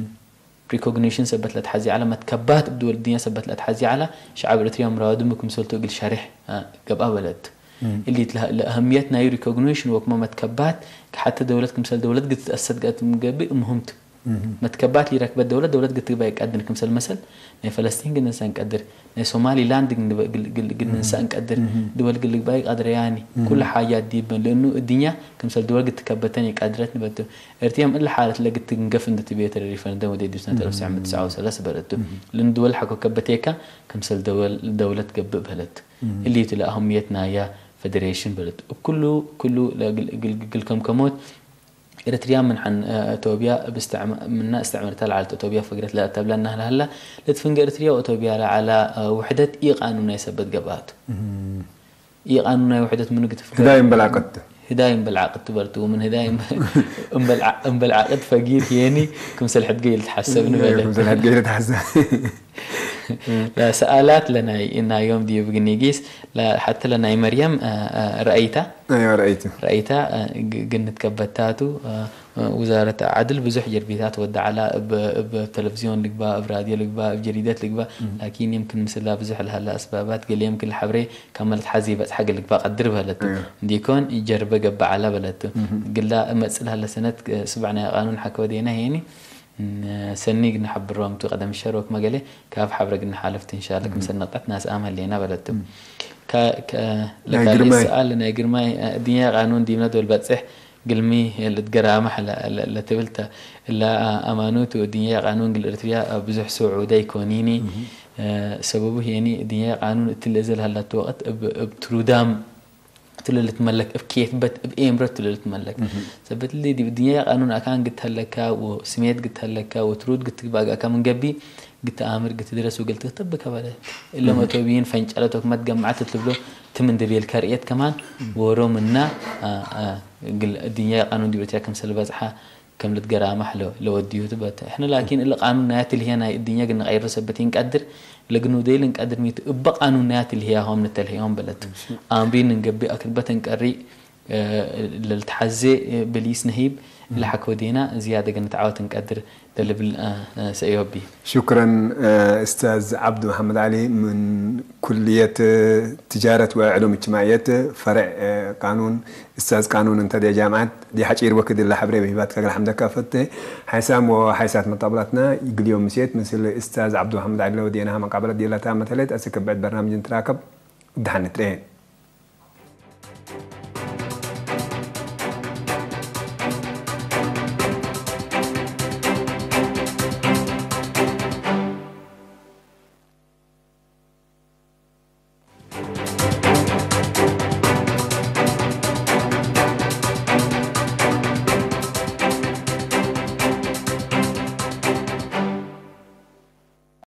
ሪኮግኒሽን ሰበት ለትሐዜ ዐለ፣ መትከባት እብ ድወል እድንያ ሰበት ለትሐዜ ዐለ፣ ሸዐብ ኤረትርያ ምራዱም ክምሰልቱ እግል ሸሬሕ፣ አ፣ ገብአ በለት። እህ። እሊ ለአህምየት ናዩ ሪኮግኒሽን ወክመ መትከባት ከሐተ ደውለት ክምሰል ደውለት እግል ትትአሰስ ገአት ምን ገብእ ምህምቱ። እህ። መትከባት ሊረክበት ደውለት፣ ደውለት ግትግባይ ቀድር። ክምሰል መሰል፣ ናይ ፈለስጢን ግንንሰ እንቀድር፣ ናይ ሶማሊላንድ ግንበ-፣ ግል-፣ ግል-፣ ግንንሰ እህ። እንቀድር፣ እህ። ድወል ግልግባይ ቀድረያኒ፣ እህ። ኩሉ ሓጃት ዲብን፣ ለእኑ እድኛ ክምሰል ድወል ግትከበተን ኢቀድረት ንበቱ። ኤርትርያም እሊ ሓለት ለግትንገፍ እንደ ትቤተ ሪፈረንደም ወዴ ዲብ ሰነት እህ። አልፍ ወትሰዕ ምእት ወትስዓ ወሰላሳ በለቱ። እህ። ለእኑ ድወል ሐቆ ከበቴካ፣ ክምሰል ደወል-፣ ደውለት ገብእ በለት። እህ። እሊቱ ለአህምየት ናያ ፈደሬሽን በለት። እብ ኩሉ፣ ኩሉ ለግል-፣ ግል-፣ ግል ከምከሞት፣ ኤረትርያ ምን ሐን፣ እ፣ እቶብያ እብ እስትዕማ-፣ ምና እስትዕመርተ ለዐለት እቶብያ ፈግረት ለአተብለና ለሀላ፣ ለትፍንገ ኤረትርያ ወእቶብያ ለዐላ፣ እ፣ ውሕደት ኢቃኑናይ ሰበት ገብአቱ። እም። ኢቃኑናይ ውሕደት ምኑ ግትፍገር? ህዳይ እምበላቀት። ህዳይ እምበል ዓቅድ ትበልቱ፣ ወምን ህዳይ እምበል ዓ-፣ እምበል ዓቅድ ፈጊር ሄኒ ክምሰል ሕድገ ኢልትሐሰብ ንበለ። ክምሰል ሕድገ ኢልትሐሰብ። ለሰኣላት ለናይ፣ ናዮም ዲብ ግኒጊስ፣ ለ-፣ ሐተ ለናይ መርየም፣ አ፣ አ፣ ረአይታ፣ አዮ፣ ረአይቱ። ረአይታ፣ አ፣ ግ-፣ ግንት ከበታቱ፣ አ፣ አ፣ ውዛረት ዐድል ብዙሕ ጀርቢታት ወደ ዐላ፣ እብ፣ እብ ተለቪዝዮን ልግባእ፣ እብ ራድዮ ልግባእ፣ እብ ጀሪደት ልግባእ፣ ላኪን የምክን ምስላ ብዙሕ ለሀለ አስባባት፣ ገሌ የምክን ለሐብሬ ከመ ለትሐዜ በጽሐ እግል ልግባእ ቀድር በህለት። አዮ። እንዲኮን ጀርበ ገብእ ዐላ በለቱ። እግላ እመጽእ ለሀለ ሰነት፣ እ፣ ስበዕ ናይ ቃኑን ሐከ ወዴና ሄኒ፣ እም፣ ሰኒ እግል ነሐብሮም ቱ ቀደም ሸር ወክመ ገሌ ከአፍ ሐብረ እግል ነሓልፍ ቱ እንሻለ፣ ክምሰል ነቅጠት ናስአም ሀሌና በለቱ። ከ-፣ ከ-፣ ናይ ለካልእ ግርማይ። ሰኣል ናይ ግርማይ፣ እ፣ እድንያይ ቃኑን ዲብነ ዶል በጽሕ ግልሚ ልትገራመሕ ለ-፣ ለ-፣ ለትብል ተ። እላ አማኑት ወእድንያይ ቃኑን እግል ኤረትርያ ብዙሕ ስዑደ ኢኮኒኒ። እህ። እ፣ ሰበቡ ሄኒ እድንያይ ቃኑን እትለ እዘ ለሀላቱ ወቅት እብ፣ እብ ትሩዳም እትለ ልትመለክ፣ እብ ኬትበት፣ እብ ኤምረት እትለ ልትመለክ። እህ። ሰበት እሊ ዲብ እድንያይ ቃኑን አካን ግት ሀለካ ወስሜት ግት ሀለካ ወትሩድ ግት ትግባእ ገአካ ምን ገብእ፣ ግት አምር፣ ግት ድረስ ወግል ትክተብ ብከ በለ። እለ እህ። መቶብይን ፈንጨለት ወክመት ገመዐት እት ልብሎ ትም እንዴ ቤልከ ርኤት ከማን ወሮ ምና፣ አ፣ አ፣ እግል እድንያይ ቃኑን ዲብ ኤረትርያ ክምሰል በጽሐ፣ ከም ልትገራመሕ ለ-፣ ለወድዩ ቱ በተ። እሕነ ላኪን እሊ ቃኑን ናያ ትልህየ ናይ እድንየ እግል ንቀይሮ ሰበት ኢንቀድር፣ ለግኑደይ ልንቀድር ሚቱ እበ ቃኑን ናያ ትልህያሆም ንተልህዮም በለት። እሺ። አምሪን እንገብእ፣ አክርበት እንቀሪእ፣ እ፣ ለልትሐዜ፣ እ፣ በሊስ ነህይብ፣ እም። ለሐክ ወዴና ዝያደ እግል ንትዓወት እንቀድር ለልብል፣ እ፣ እ፣ ሰእዮቢ። ሹክረን፣ እ፣ እስታዝ ዐብዱ መሐመድ ዐሊ ምን ኩልየት ትጃረት ወዕሉም እጅትማዕየት ፈርዕ ቃኑን፣ እስታዝ ቃኑን እንተ ዲብ ጃምዐት ዲብ ሐጪር ወክድ እለ ሐብሬ በሂባትከ እግል ሐምደከ ፈቴ። ሓይሳም ወሓይሳት መጣብላትና እግል ዮም ምሴት ምስል እስታዝ ዐብዱ መሐመድ ዐሊ ለወዴናሃ መቃበለት ዲብ ለታመት ህሌት። አስክ እብ ብዕድ በርናምጅ ንትራከብ። ደሐን ንትርኤ።